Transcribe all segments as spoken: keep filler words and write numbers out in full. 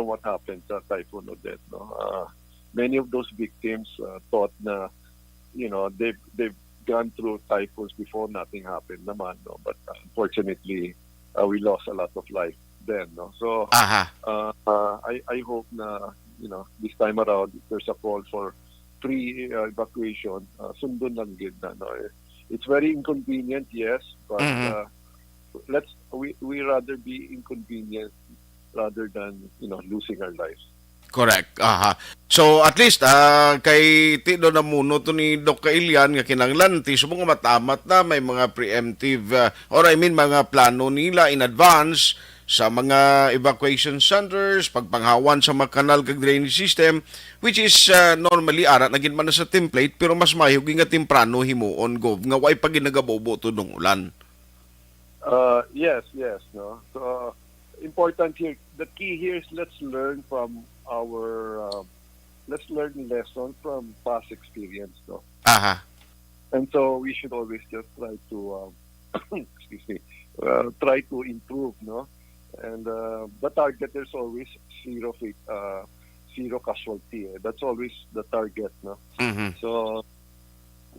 what happened sa Typhoon Odette, no? Uh, many of those victims uh, thought na, you know, they've, they've gone through typhoons before, nothing happened naman, no? But uh, unfortunately, uh, we lost a lot of life then, no? So, Aha. uh, uh, I, I hope na, you know, this time around, if there's a call for free uh, evacuation, uh, sundon lang gid na, no? It's very inconvenient, yes, but Mhm. uh, let's we we rather be inconvenient rather than, you know, losing our lives. Correct. Aha. So at least ah kay ti do na muno to ni Doc Kailian nga kinahanglan ti subong nga matamat na may mga preemptive ah, or I mean mga plano nila in advance sa mga evacuation centers, pagpanghawan sa mga kanal kag drainage system, which is ah, normally ara na gid man na sa template, pero mas mayo gid nga temprano himuon, Gov, nga way pa gid nagabubo to dong ulan. Uh, yes, yes, no. So important here. The key here is let's learn from our uh, let's learn lesson from past experience, no. Aha. And so we should always just try to um, excuse me, uh, try to improve, no. And uh, the target, there's always zero fa- uh, zero casualty. Eh. That's always the target, no. Mhm. So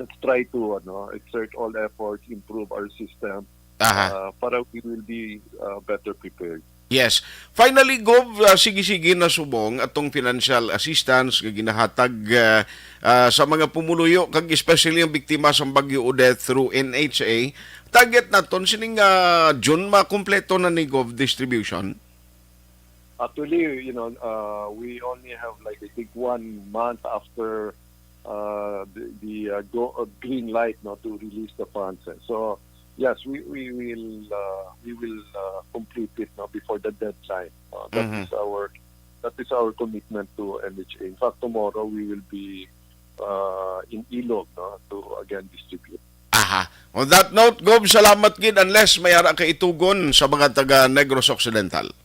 let's try to ano, exert all efforts, improve our system Aha. Uh, para we will be uh, better prepared. Yes. Finally, Gov, ah, sige-sige na subong atong financial assistance nga ginahatag ah, ah, sa mga pumuluyo kag especially ang biktima sa Bagyo Odette through N H A. Target naton sining ah, June makumpleto na ni Gov distribution. Actually, you know, uh, we only have like I think one month after uh, the, the uh, go, uh, green light, no, to release the funds. Eh. So yes, we we will uh, we will uh, complete it, no, before the deadline. Uh, that Mhm. is our that is our commitment to N H A. In fact, tomorrow we will be uh, in Ilog, no, to again distribute. Aha. On that note, Gov, salamat gid unless may ara ka itugon sa mga taga Negros Occidental.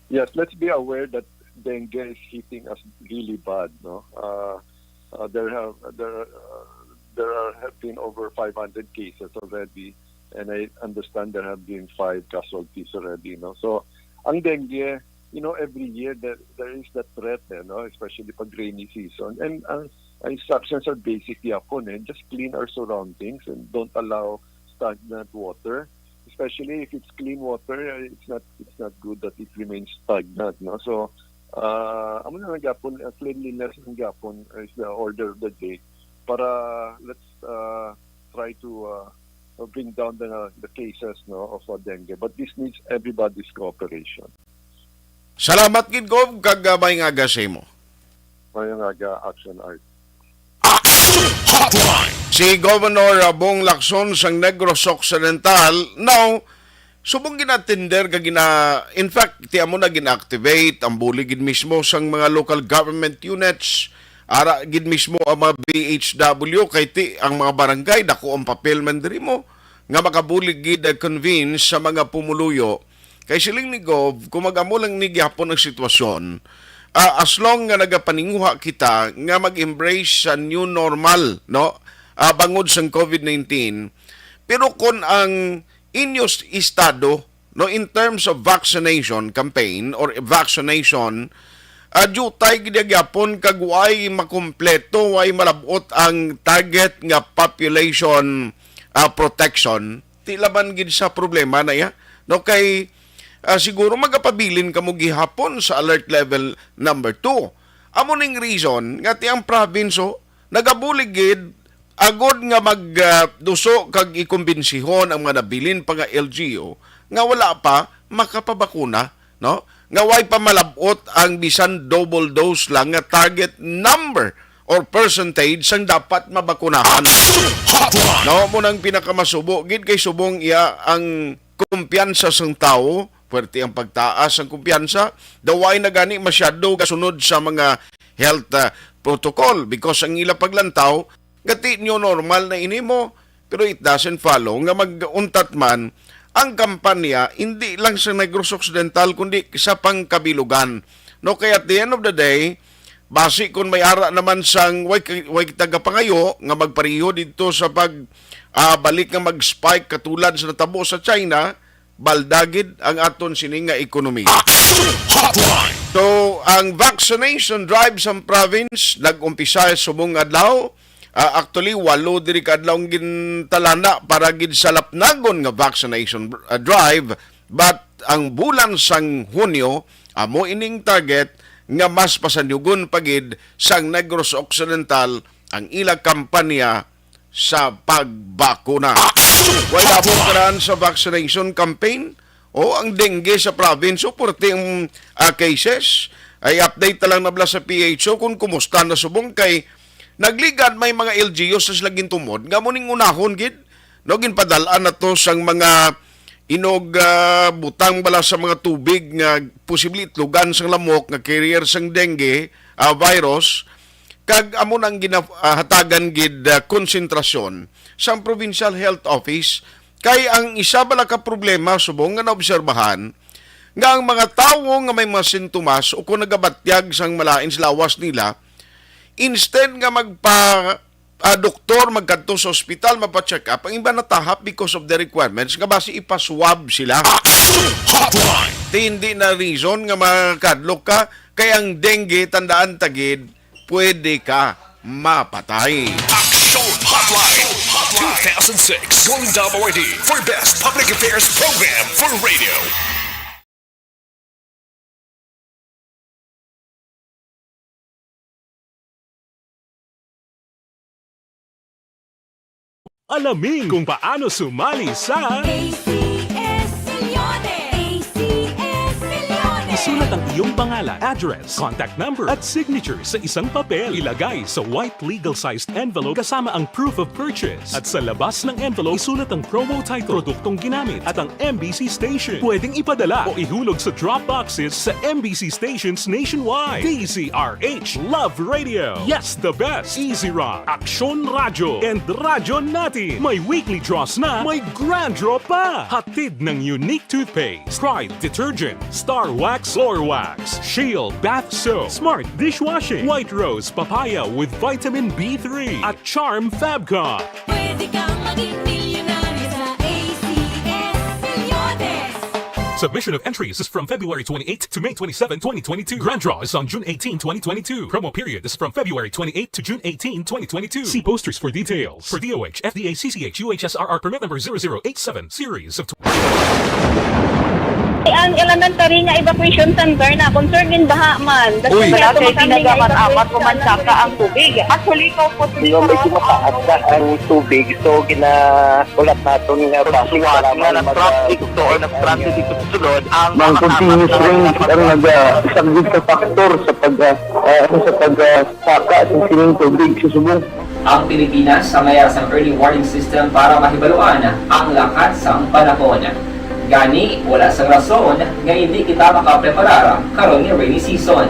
Yes, let's be aware that dengue is hitting us really bad. No, uh, uh, there have there uh, there are, have been over five hundred cases already, and I understand there have been five casualties already. No, so ang dengue, you know, every year there there is that threat, eh, no, especially pag rainy season. And ang, ang instructions are basic yapon, eh, just clean our surroundings and don't allow stagnant water. Especially if it's clean water, uh, it's not it's not good that it remains stagnant, no? So, uh, amo na lang gyapon, uh, cleanliness ang gyapon is the order of the day para let's uh, try to uh, bring down the the cases, no, of uh, dengue. But this needs everybody's cooperation. Salamat gid, Gov, kag ah, may nga aga sa imo. Mayong aga, Action Art. Action Hotline. Si Governor Bong Lacson sang Negros Occidental. Now, subong gina-tender ka gina in fact, ti amo na gina-activate ang bulig gid mismo sang mga local government units, ara gid mismo ang mga B H W kay ti ang mga barangay dako ang papel man diri mo nga makabulig gid convince sa mga pumuluyo. Kay siling ni Gov, kung mag-amo lang ni gyapon ang sitwasyon, ah, as long nga nagapaninguha kita nga mag-embrace sa new normal, no? Ah, bangod sang COVID nineteen. Pero kung ang inyos estado, no, in terms of vaccination campaign or vaccination, ah, diutay gid gyapon kag way makumpleto, way malab-ot ang target nga population ah, protection, ti laban gid sa problema na iya. No, kay ah, siguro magapabilin kamo gihapon sa alert level number two. Amo ning reason nga ti ang province, oh, nagabulig gid agod nga mag ah, duso kag ikumbinsihon ang mga nabilin pa nga L G U nga wala pa makapabakuna, no? Nga way pa malab-ot ang bisan double dose lang nga target number or percentage sang dapat mabakunahan. No, mo nang pinakamasubo gid kay subong iya ang kumpiyansa sang tawo, puwerte ang pagtaas sang kumpiyansa, daw way na gani masyado gasunod sa mga health ah, protocol because ang ila paglantaw, gati new normal na ini mo, pero it doesn't follow nga mag-untat man ang kampanya hindi lang sa Negros Occidental kundi sa pangkabilugan. No, kay at the end of the day, basi kung may ara naman sang way, way tagapangayo nga magpariho dito sa pag ah, balik nga mag-spike katulad sa natabo sa China, baldagid ang aton sini nga ekonomiya. Action Hotline. So, ang vaccination drive sa province nag-umpisa subong adlaw. Ah, actually, walo diri ka adlaw ang gintalana para gid sa lapnagon nga vaccination, ah, drive. But ang bulan sang Hunyo, amo ining target nga mas pasanyugon pa gid sang Negros Occidental ang ila kampanya sa pagbakuna. Way apod karaan sa vaccination campaign, o ang dengue sa province, o puwerte ang, ah, cases. Ay update na lang nabla sa P H O kung kumusta na subong kay nagligad may mga L G Us sa sila gintumod nga mo ning unahon gid, no, ginpadal-an na to sang mga inog, ah, butang bala sa mga tubig nga posible itlogan sang lamok nga carrier sang dengue, ah, virus, kag amo nang gina-, ah, hatagan gid, ah, konsentrasyon sang Provincial Health Office. Kay ang isa bala ka problema subong nga naobserbahan nga ang mga tawo nga may mga sintomas o kung nagabatyag sang malain sa lawas nila, instead nga magpa, ah, doktor, magkadto sa ospital, magpa-check up, ang iba natahap because of the requirements nga basi ipa-swab sila. Action Hotline! Di, hindi na reason nga makadlok ka, kay ang dengue, tandaan ta gid, pwede ka mapatay. Action Hotline, two thousand six Golden Dome Awardee for Best Public Affairs Program for Radio. Alamin kung paano sumali sa A C S Millones. A C S Millones. Isulat ang iyong pangalan, address, contact number, at signature sa isang papel. Ilagay sa white legal-sized envelope kasama ang proof of purchase. At sa labas ng envelope, isulat ang promo title, produktong ginamit, at ang M B C station. Pwedeng ipadala o ihulog sa drop boxes sa M B C stations nationwide. D Z R H Love Radio. Yes, the best. Easy Rock, Aksyon Radyo, and Radyo Natin. May weekly draws na, may grand draw pa. Hatid ng Unique Toothpaste, Pride Detergent, Star Wax Floor Wax, Shield Bath Soap, Smart Dishwashing, White Rose Papaya with Vitamin B three, at Charm Fabcon. Pwede kang maging milyonaryo sa A C S Millones. Submission of entries is from February twenty-eight to May twenty-seven, twenty twenty-two. Grand draw is on June eighteen, twenty twenty-two. Promo period is from February twenty-eight to June eighteen, twenty twenty-two. See posters for details. For D O H, F D A, C C H, U H S R R permit number zero zero eight seven, series of Ang elementary nga evacuation center na concern in baha man. Uy. Wala kay ginagamit-amat ko man saka ang tubig. Actually, ikaw po, hindi ko mataas na ang tubig. So, ginahulat naton nga basi nga para na mag-, traffic to or na-stranded dito sa sulod ang mga continuous rain ang nagasaglit sa factor sa pag, ah, ah, sa pag, ah, saka sa sining tubig sa subong. Ang Pilipinas ang mayara sang early warning system para mahibaluan ang lakat sang panahon. Gani, wala sang rason nga indi kita makapreparar karon nga rainy season.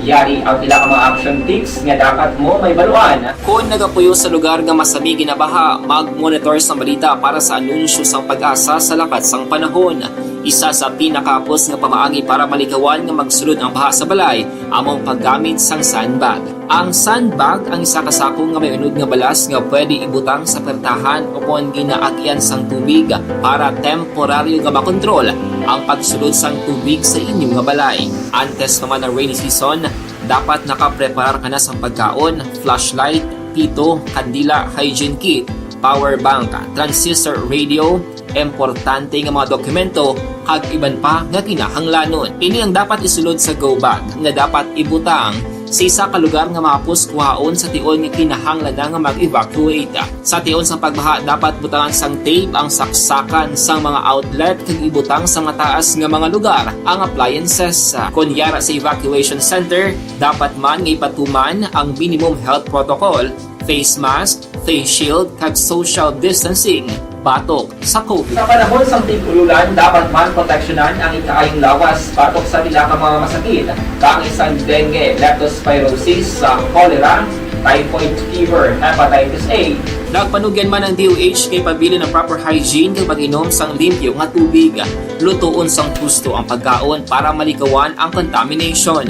Yari ang pila ka mga action tips nga dapat mo mahibaluan. Kon nagapuyo sa lugar nga masami ginabaha, mag-monitor sang balita para sa anunsyo sang PAGASA sa lakat sang panahon. Isa sa pinakahapos nga pamaagi para malikawan nga magsulod ang baha sa balay amo ang paggamit sang sandbag. Ang sandbag ang isa ka sako nga may unod nga balas nga pwede ibutang sa pertahan o kon ginaagyan sang tubig para temporaryo nga makontrol ang pagsulod sang tubig sa inyo nga balay. Antes pa man ang rainy season, dapat nakapreparar ka na sang pagkaon, flashlight, pito, kandila, hygiene kit, power bank, transistor radio, importante nga mga dokumento, kag iban pa nga kinahanglanon. Ini ang dapat isulod sa go bag nga dapat ibutang sa isa ka lugar nga mahapos kuhaon sa tion nga kinahanglan na nga mag-evacuate. Sa tion sang pagbaha, dapat butangan sang tape ang saksakan sang mga outlet kag ibutang sa mataas nga mga lugar ang appliances. Kon yara sa evacuation center, dapat man nga ipatuman ang minimum health protocol, face mask, face shield, kag social distancing batok sa COVID. Sa panahon sang tig-ululan, dapat man proteksyonan ang ikaayong lawas batok sa pila ka mga masakit, kaangay sang dengue, leptospirosis, sa cholera, typhoid fever, hepatitis A. Nagpanugyan man ang D O H kay pabilin ang proper hygiene kag pag-inom sang limpyo nga tubig. Lutoon sang husto ang pagkaon para malikawan ang contamination.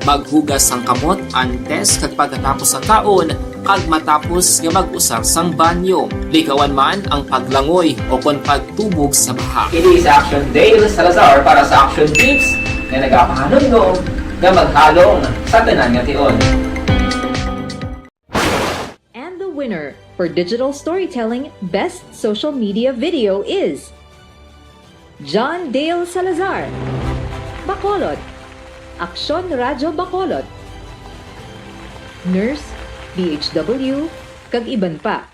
Maghugas sang kamot antes kag pagkatapos sang kaon, kag matapos nga mag-usar sang banyo. Likawan man ang paglangoy o kon pagtubog sa baha. Ini si Action Dale Salazar para sa Action Tips nga nagapahanumdom Nga maghalong sa tanan nga tion. And the winner for Digital Storytelling Best Social Media Video is John Dale Salazar, Bacolod, Aksyon Radyo Bacolod, Nurse, D H W, kag iban pa.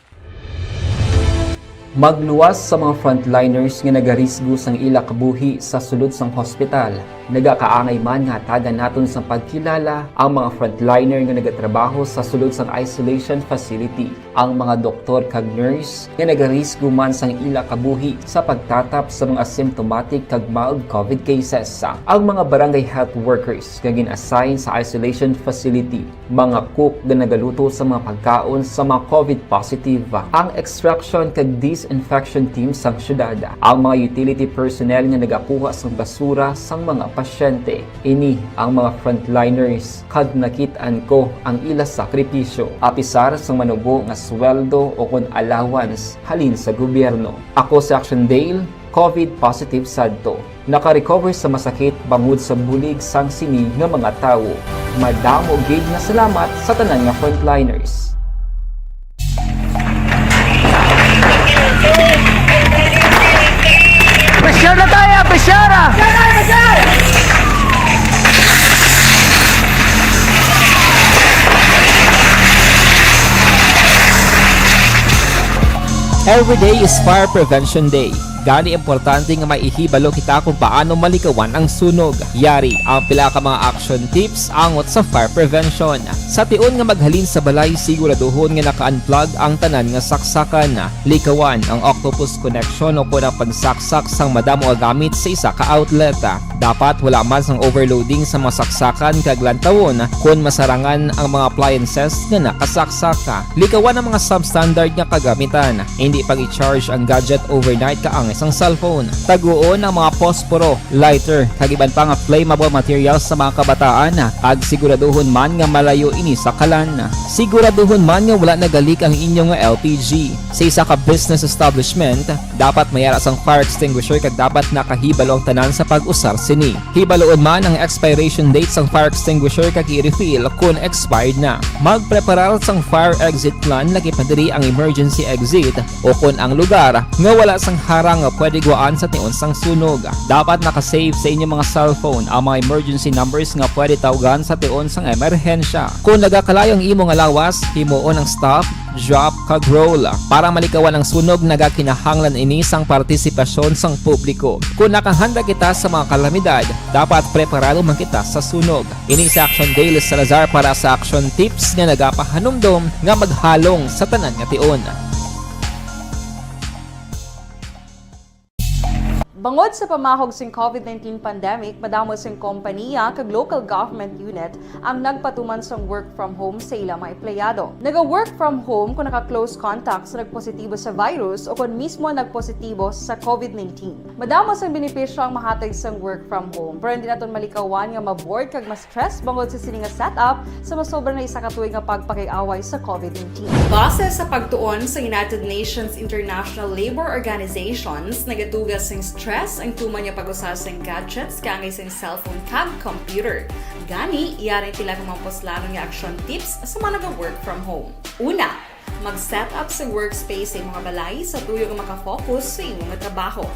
Magluwas sa mga frontliners nga nagarisgo sang ila kabuhi sa sulod sang hospital. Nagakaangay man nga hatagan naton sang pagkilala ang mga frontliner nga nagatrabaho sa sulod sang isolation facility, ang mga doktor kag nurse nga nagarisgo man sang ila kabuhi sa pagtatap sa mga asymptomatic kag mild covid cases, ang mga barangay health workers nga gin-assign sa isolation facility, mga cook nga nagaluto sa mga pagkaon sa mga covid positive, ang extraction kag disinfection team sang syudad, ang mga utility personnel nga nagakuha sang basura sang mga pasyente. Ini ang mga frontliners, kag nakit-an ko ang ila sakripisyo, apisar sang manubo nga sweldo o kon allowance halin sa gobyerno. Ako si Action Dale, covid positive sadto. Naka-recover sa masakit bangod sa bulig sang sini nga mga tawo. Madamo gid nga salamat sa tanan nga frontliners. Pressure na tayo! Pressure! Every day is Fire Prevention Day. Gani, importante nga may ihibalo kita kung paano malikawan ang sunog. Yari ang pila ka mga action tips angot sa fire prevention. Sa tion nga maghalin sa balay, siguraduhon nga naka-unplug ang tanan nga saksakan. Likawan ang octopus connection o kon ang pagsaksak sang madamo nga gamit sa isa ka outlet. Dapat wala man sang overloading sa mga saksakan kag lantawon kon masarangan ang mga appliances nga nakasaksak. Likawan ang mga substandard nga kagamitan. Indi pag-i-charge ang gadget overnight kaangay sang cellphone. Taguon ang mga posporo, lighter, kag iban pa nga flammable materials sa mga kabataan, kag siguraduhon man nga malayo ini sa kalan. Siguraduhon man nga wala nagalik ang inyo nga L P G. Sa isa ka business establishment, dapat may ara sang fire extinguisher kag dapat nakahibalo ang tanan sa pag-usar sini. Hibaloon man ang expiration date sang fire extinguisher kag i-refill kon expired na. Magpreparar sang fire exit plan, lakip na diri ang emergency exit o kon ang lugar nga wala sang harang nga pwede guwaan sa tion sang sunog. Dapat naka-save sa inyo mga cellphone ang mga emergency numbers nga pwede tawgan sa tion sang emerhensya. Kon nagakalayo ang imo nga lawas, himuon ang stop, drop, kag roll. Para malikawan ang sunog, nagakinahanglan ini sang partisipasyon sang publiko. Kon nakahanda kita sa mga kalamidad, dapat preparado man kita sa sunog. Ini si Action Dale Salazar para sa Action Tips nga nagapahanumdom nga maghalong sa tanan nga tion. Bangod sa pamahog sing covid nineteen pandemic, madamo sing kompaniya kag local government unit ang nagpatuman sang work from home sa ila mga empleyado. Naga-work from home kon naka-close contact sa nagpositibo sa virus o kon mismo nagpositibo sa covid nineteen. Madamo sang benepisyo ang mahatag sang work from home, pero hindi naton malikawan nga ma-bored kag ma-stress bangod sa sini nga setup sa masobra na isa ka tuig nga pagpakig-away sa covid nineteen. Base sa pagtuon sa United Nations International Labour Organizations, nagatuga sing stress ang tuman nga pag-usa sing gadgets kaangay sing cellphone kag computer. Gani, yari ang pila ka mga puslanon nga action tips sa mga naga-work from home. Una, mag-set up sa workspace sa imo nga balay sa tuyo nga maka-focus sa imo nga trabaho.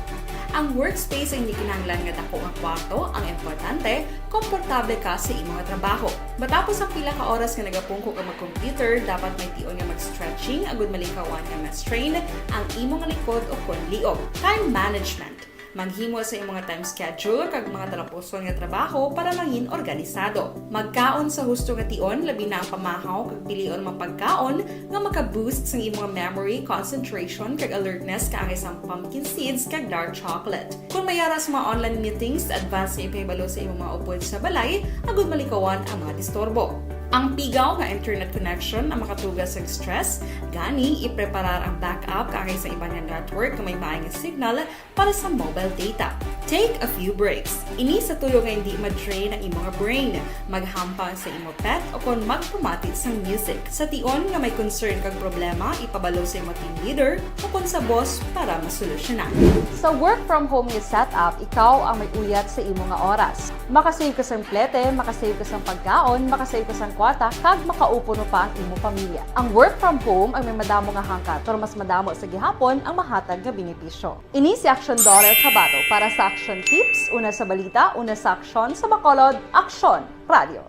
Ang workspace ay hindi kinahanglan nga dako nga kwarto, ang importante, komportable ka sa imo nga trabaho. Matapos ang pila ka oras nga nagapungko ka mag-computer, dapat may tion nga mag-stretching agud malikawan nga ma-strain ang imo nga likod o kon liog. Time management. Maghimo sa imo nga time schedule kag mga talapuson nga trabaho para mangin organisado. Magkaon sa husto nga tion, labi na ang pamahaw, kag pilion ang mga pagkaon nga maka-boost sang imo nga memory, concentration, kag alertness, kaangay sang pumpkin seeds kag dark chocolate. Kon may ara sa mga online meetings, advance nga ipahibalo sa imo mga upod sa balay agud malikawan ang mga disturbo. Ang pigaw nga internet connection ang makatuga sa stress, gani ipreparar ang backup kaangay sa iban nga network nga may maay nga signal para sa mobile data. Take a few breaks. Ini sa tulo nga hindi ma-drain ang imo nga brain. Maghampang sa imo pet o kon magpamati sang music. Sa tion nga may concern kag problema, ipabalo sa imo team leader o kon sa boss para masolusyonan. Sa work from home nga setup, ikaw ang may uyat sa imo nga oras. Makasave ka sang plete, makasave ka sang pagkaon, makasave ka sang kwarta, kag makaupo no pa ang imo pamilya. Ang work from home ang may madamo nga hangkat, pero mas madamo sa gihapon ang mahatag nga benepisyo. Ini si Action Dollar Kabato para sa Action Tips, una sa balita, una sa aksyon, sa Bacolod, Action Radio.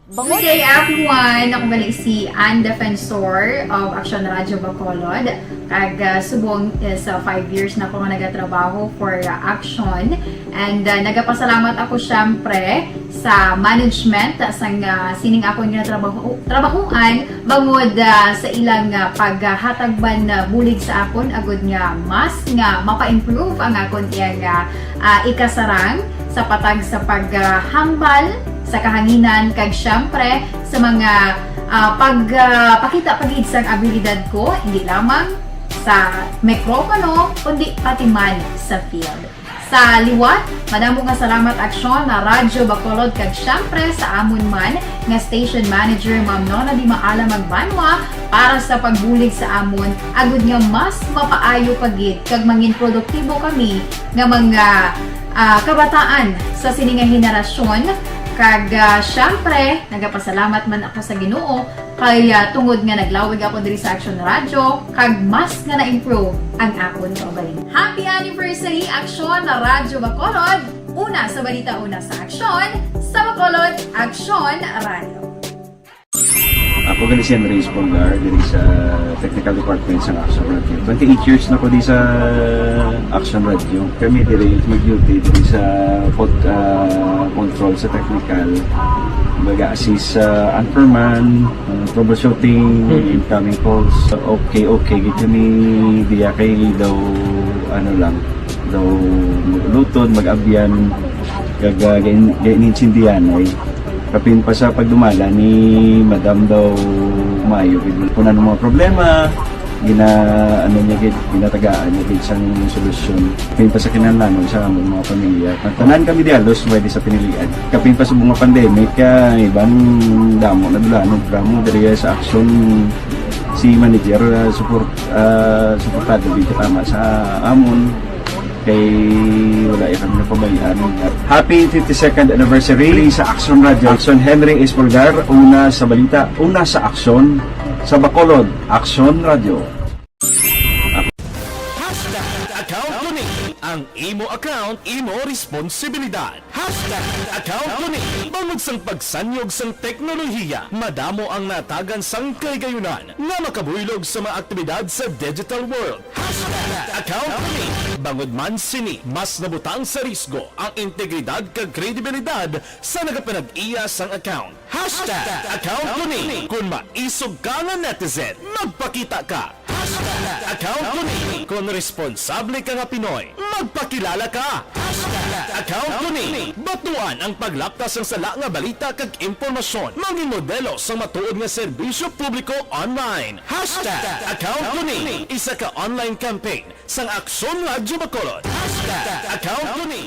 Good day, everyone! Ako gali si Ann Defensor of Action Radio Bacolod. Kag, ah, subong is, ah, five years na ako nga nagatrabaho for, ah, Action. And, ah, nagapasalamat ako, syempre, sa management, ah, sang, ah, sining akon nga trabaho, trabahuan, bangod, ah, sa ilang, ah, paghatag man, ah, bulig sa akon, agud nga mas nga mapa-improve ang akon iyang, ah, ah, ikasarang sa patag sa paghambal sa kahanginan, kag syempre sa mga, ah, pag, ah, pakita pa gid sang abilidad ko, hindi lamang sa mikropono, kundi pati man sa field. Sa liwat, madamo nga salamat, Aksyon na Radyo Bacolod, kag syempre sa amon man nga station manager, Ma'am Nona Di Maala Magbanwa, para sa pagbulig sa amon, agud nga mas mapaayo pa gid kag mangin produktibo kami nga mga, ah, kabataan sa sini nga henerasyon. Kag, ah, syempre, nagapasalamat man ako sa Ginoo kay, ah, tungod nga naglawig ako diri sa Action Radio, kag mas nga na-improve ang akon kaugalingon. Happy anniversary, Aksyon na Radyo Bacolod! Una sa balita, una sa aksyon, sa Bacolod, Aksyon Radio. Ako gali si Henry Espolgar, diri sa Technical Department sa Action Radio. Twenty-eight years na ko di sa Action Radio. Kami diri mag-duty diri sa pod-, ah, control sa technical. Baga assist sa anchorman, ah, troubleshooting, incoming calls. Okay, okay, gid kami diya kay daw, ano lang, daw mag-uluton, mag-abyan, kag, ah, gain-, gain-insindihan ay. Kapin pa sa pagdumala ni Madam daw maayo gid. Kung ano mga problema, gina-, ano niya gid, ginatagaan niya gid sang solusyon. Kapin pa sa kinahanglanon sa amon mga pamilya. Tanan kami di halos pwede sa pinilian. Kapin pa sa mga pandemic, ah, iban damo na dula, no, drama diri sa Action si manager, ah, support, ah, suportado gid tama sa amon. Kay wala ya kami napabayaan. Happy fifty-second anniversary sa Action Radio. Action Henry Espolgar, una sa balita, una sa aksyon, sa Bacolod, Action Radio. Hashtag account ko ni. Ang imo account, imo responsibilidad. Hashtag account ko ni. Bangod sang pagsanyog sang teknolohiya, madamo ang natagan sang kahigayunan nga makabuylog sa mga aktibidad sa digital world. Hashtag account ko ni. Bangod man sini, mas nabutang sa risgo ang integridad kag kredibilidad sa nagapanag-iya sang account. Hashtag account ko ni. Kung maisog ka nga netizen, magpakita ka. Hashtag account ko ni. Kung responsable ka nga Pinoy, magpakilala ka. Hashtag account ko ni. Batuan ang paglapta sang sala nga balita kag impormasyon. Mangin modelo sang matuod nga serbisyo publiko online. Hashtag account ko ni. Isa ka online campaign sang Aksyon Radyo Bacolod. Hashtag account ko ni.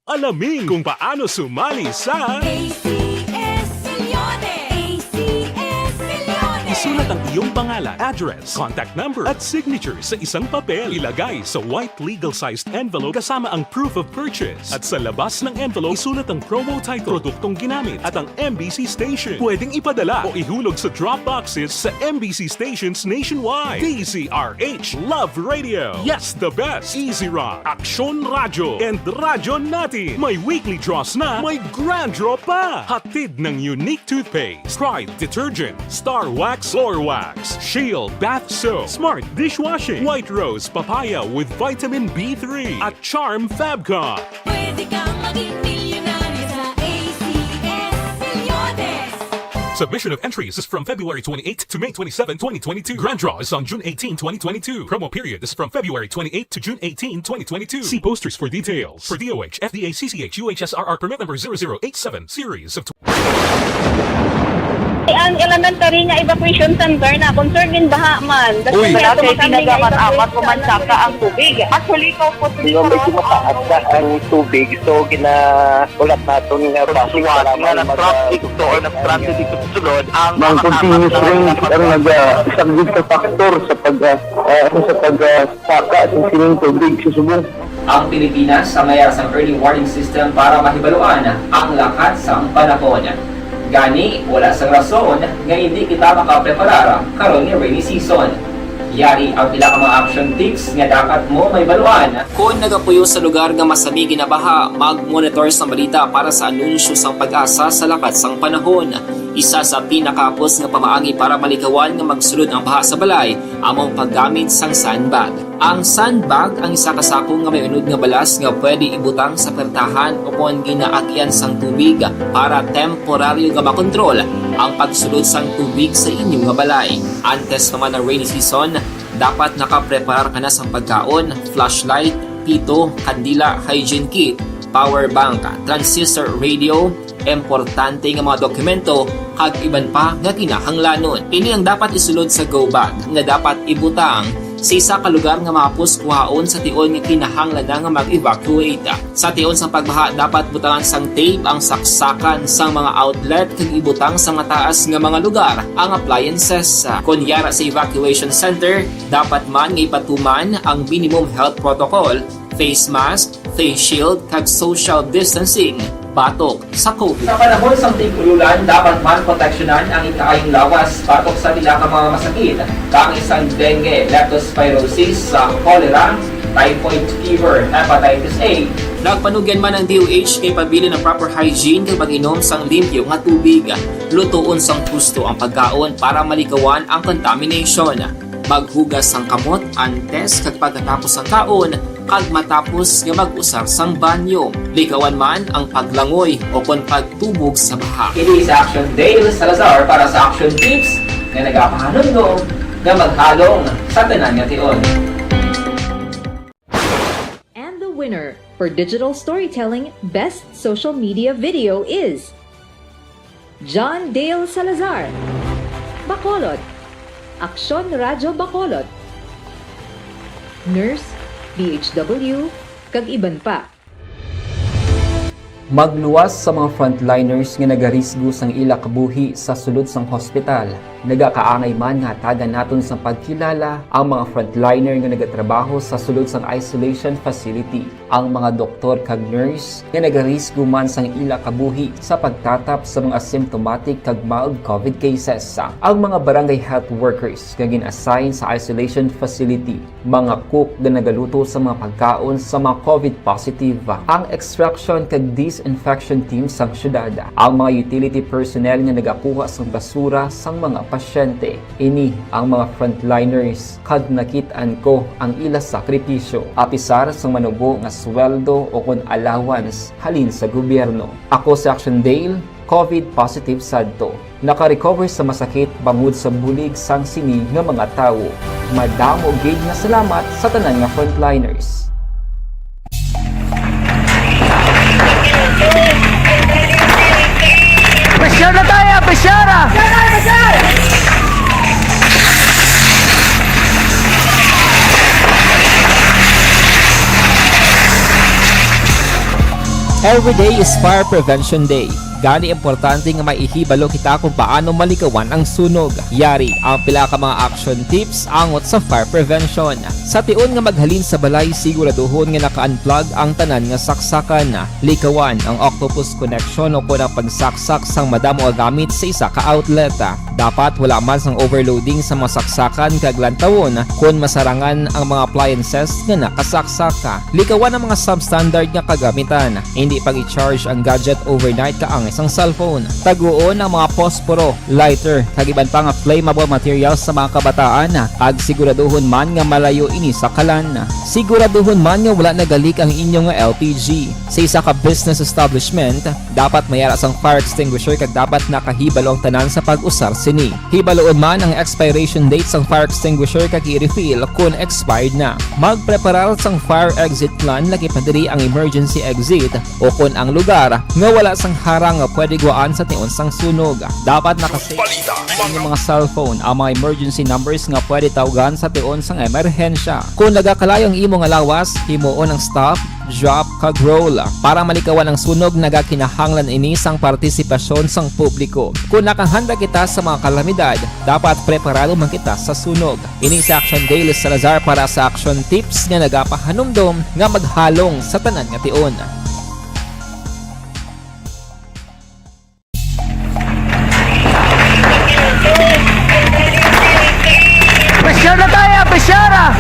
Alamin kung paano sumali sa A C S Millones! A C S Millones! Isulat ang iyong pangalan, address, contact number, at signature sa isang papel. Ilagay sa white legal-sized envelope kasama ang proof of purchase. At sa labas ng envelope, isulat ang promo title, produktong ginamit, at ang M B C station. Pwedeng ipadala o ihulog sa drop boxes sa M B C stations nationwide. D Z R H Love Radio. Yes, the best. Easy Run, Aksyon Radyo, and Radyo Natin. May weekly draws na, may grand draw pa. Hatid ng Unique Toothpaste, Pride Detergent, Star Wax Floor Wax, Shield Bath Soap, Smart Dishwashing, White Rose Papaya with Vitamin B three, at Charm Fabcon. Pwede kang maging milyonaryo sa A C S Millones. Submission of entries is from February twenty-eight to May twenty-seven, twenty twenty-two. Grand draw is on June eighteen, twenty twenty-two. Promo period is from February twenty-eight to June eighteen, twenty twenty-two. See posters for details. For D O H, F D A, C C H, U H S R R permit number zero zero eight seven, series of tw- Ang elementary nga evacuation center na concern din baha man. That's Uy. Why Wala ato kay kami nga ginagaman-amat evacuation mo man saka ang tubig. Actually, ikaw po, Di ba, medyo mataas na ang tubig, so ginahulat naton nga basi Pagsuwat wala nga man nag-traffic mag-, to or nag-traffic dito sa sulod, ang Ang mga continuous apat na rain dapat ang nag-, ah, isang big factor sa pag, ah, ah, ano, sa pag, ah, saka sa sining tubig sa subong. Ang Pilipinas ang may sang early warning system para mahibaluan ang lakat sang panahon. Gani, wala sang rason nga hindi kita makapreparar karon nga rainy season. Yari ang pila ka mga action tips nga dapat mo mahibaluan. Kon nagapuyo sa lugar nga masami ginabaha, mag-monitor sang balita para sa anunsyo sang PAGASA sa lakat sang panahon. Isa sa pinakahapos nga pamaagi para malikawan nga magsulod ang baha sa balay amo ang paggamit sang sandbag. Ang sandbag ang isa ka sako nga may unod nga balas nga pwede ibutang sa pertahan o kon ginaagyan sang tubig para temporaryo nga makontrol ang pagsulod sang tubig sa inyo nga balay. Antes pa man ang rainy season, dapat nakapreparar ka na sang pagkaon, flashlight, pito, kandila, hygiene kit, power bank, transistor radio, importante nga mga dokumento, kag iban pa nga kinahanglanon. Ini ang dapat isulod sa go bag nga dapat ibutang sa isa ka lugar nga mahapos kuhaon sa tion nga kinahanglan na nga mag-evacuate. Sa tion sang pagbaha, dapat butangan sang tape ang saksakan sang mga outlet kag ibutang sa mataas nga mga lugar ang appliances. Kon yara sa evacuation center, dapat man nga ipatuman ang minimum health protocol, face mask, face shield, kag social distancing batok sa COVID. Sa panahon sang tig-ululan, dapat man proteksyonan ang ikaayong lawas batok sa pila ka mga masakit, kaangay sang dengue, leptospirosis, sa cholera, typhoid fever, hepatitis A. Nagpanugyan man ang D O H kay pabilin ang proper hygiene kag pag-inom sang limpyo nga tubig, lutoon sang husto ang pagkaon para malikawan ang contamination. Maghugas sang kamot antes kag pagkatapos sang kaon, kag matapos nga mag-usar sang banyo. Likawan man ang paglangoy o kon pagtubog sa baha. Ini si Action Dale Salazar para sa Action Tips nga nagapahanumdom nga maghalong sa tanan nga tion. And the winner for digital storytelling best social media video is John Dale Salazar, Bacolod, Aksyon Radyo Bacolod, Nurse, D H W, kag iban pa. Magluwas sa mga frontliners nga nagarisgo sang ila kabuhi sa sulod sang hospital. Nagakaangay man nga hatagan naton sang pagkilala ang mga frontliner nga nagatrabaho sa sulod sang isolation facility, ang mga doktor kag nurse nga nagarisgo man sang ila kabuhi sa pagtatap sa mga asymptomatic kag mild COVID cases, ang mga barangay health workers nga gin-assign sa isolation facility, mga cook nga nagaluto sa mga pagkaon sa mga COVID positive, ang extraction kag disinfection team sang syudad, ang mga utility personnel nga nagakuha sang basura sang mga pasyente. Ini ang mga frontliners, kag nakit-an ko ang ila sakripisyo, apisar sang manubo nga sweldo o kon allowance halin sa gobyerno. Ako si Action Dale, COVID positive sadto. Nakarecover sa masakit bangod sa bulig sang sini nga mga tawo. Madamo gid nga salamat sa tanan nga frontliners. Pressure na tayo! Pressure na! Every day is Fire Prevention Day. Gani, importante nga may ihibalo kita kung paano malikawan ang sunog. Yari ang pila ka mga action tips angot sa fire prevention. Sa tion nga maghalin sa balay, siguraduhon nga naka-unplug ang tanan nga saksakan. Likawan ang octopus connection o kon ang pagsaksak sang madamo nga gamit sa isa ka outlet. Dapat wala man sang overloading sa mga saksakan kag lantawon kon masarangan ang mga appliances nga nakasaksak. Likawan ang mga substandard nga kagamitan. Indi pag-i-charge ang gadget overnight kaangay sang cellphone. Taguon ang mga posporo, lighter, kag iban pa nga flammable materials sa mga kabataan, kag siguraduhon man nga malayo ini sa kalan. Siguraduhon man nga wala nagalik ang inyo nga L P G. Sa isa ka business establishment, dapat may ara sang fire extinguisher kag dapat nakahibalo ang tanan sa pag-usar sini. Hibaluon man ang expiration date sang fire extinguisher kag i-refill kon expired na. Magpreparar sang fire exit plan, lakip na diri ang emergency exit o kon ang lugar nga wala sang harang nga pwede gwaan sa tion sang sunog. Dapat naka-save sa inyong mga cellphone ang mga emergency numbers nga pwede tawgan sa tion sang emerhensya. Kung nagakalayo ang imo nga lawas, himuon ang stop, drop, kag roll. Para malikawan ang sunog, nagakinahanglan ini sang partisipasyon sang publiko. Kung nakahanda kita sa mga kalamidad, dapat preparado man kita sa sunog. Ini si Action Dale Salazar para sa Action Tips nga nagapahanumdom nga maghalong sa tanan nga tion. Pressure na tayo, pressure ah!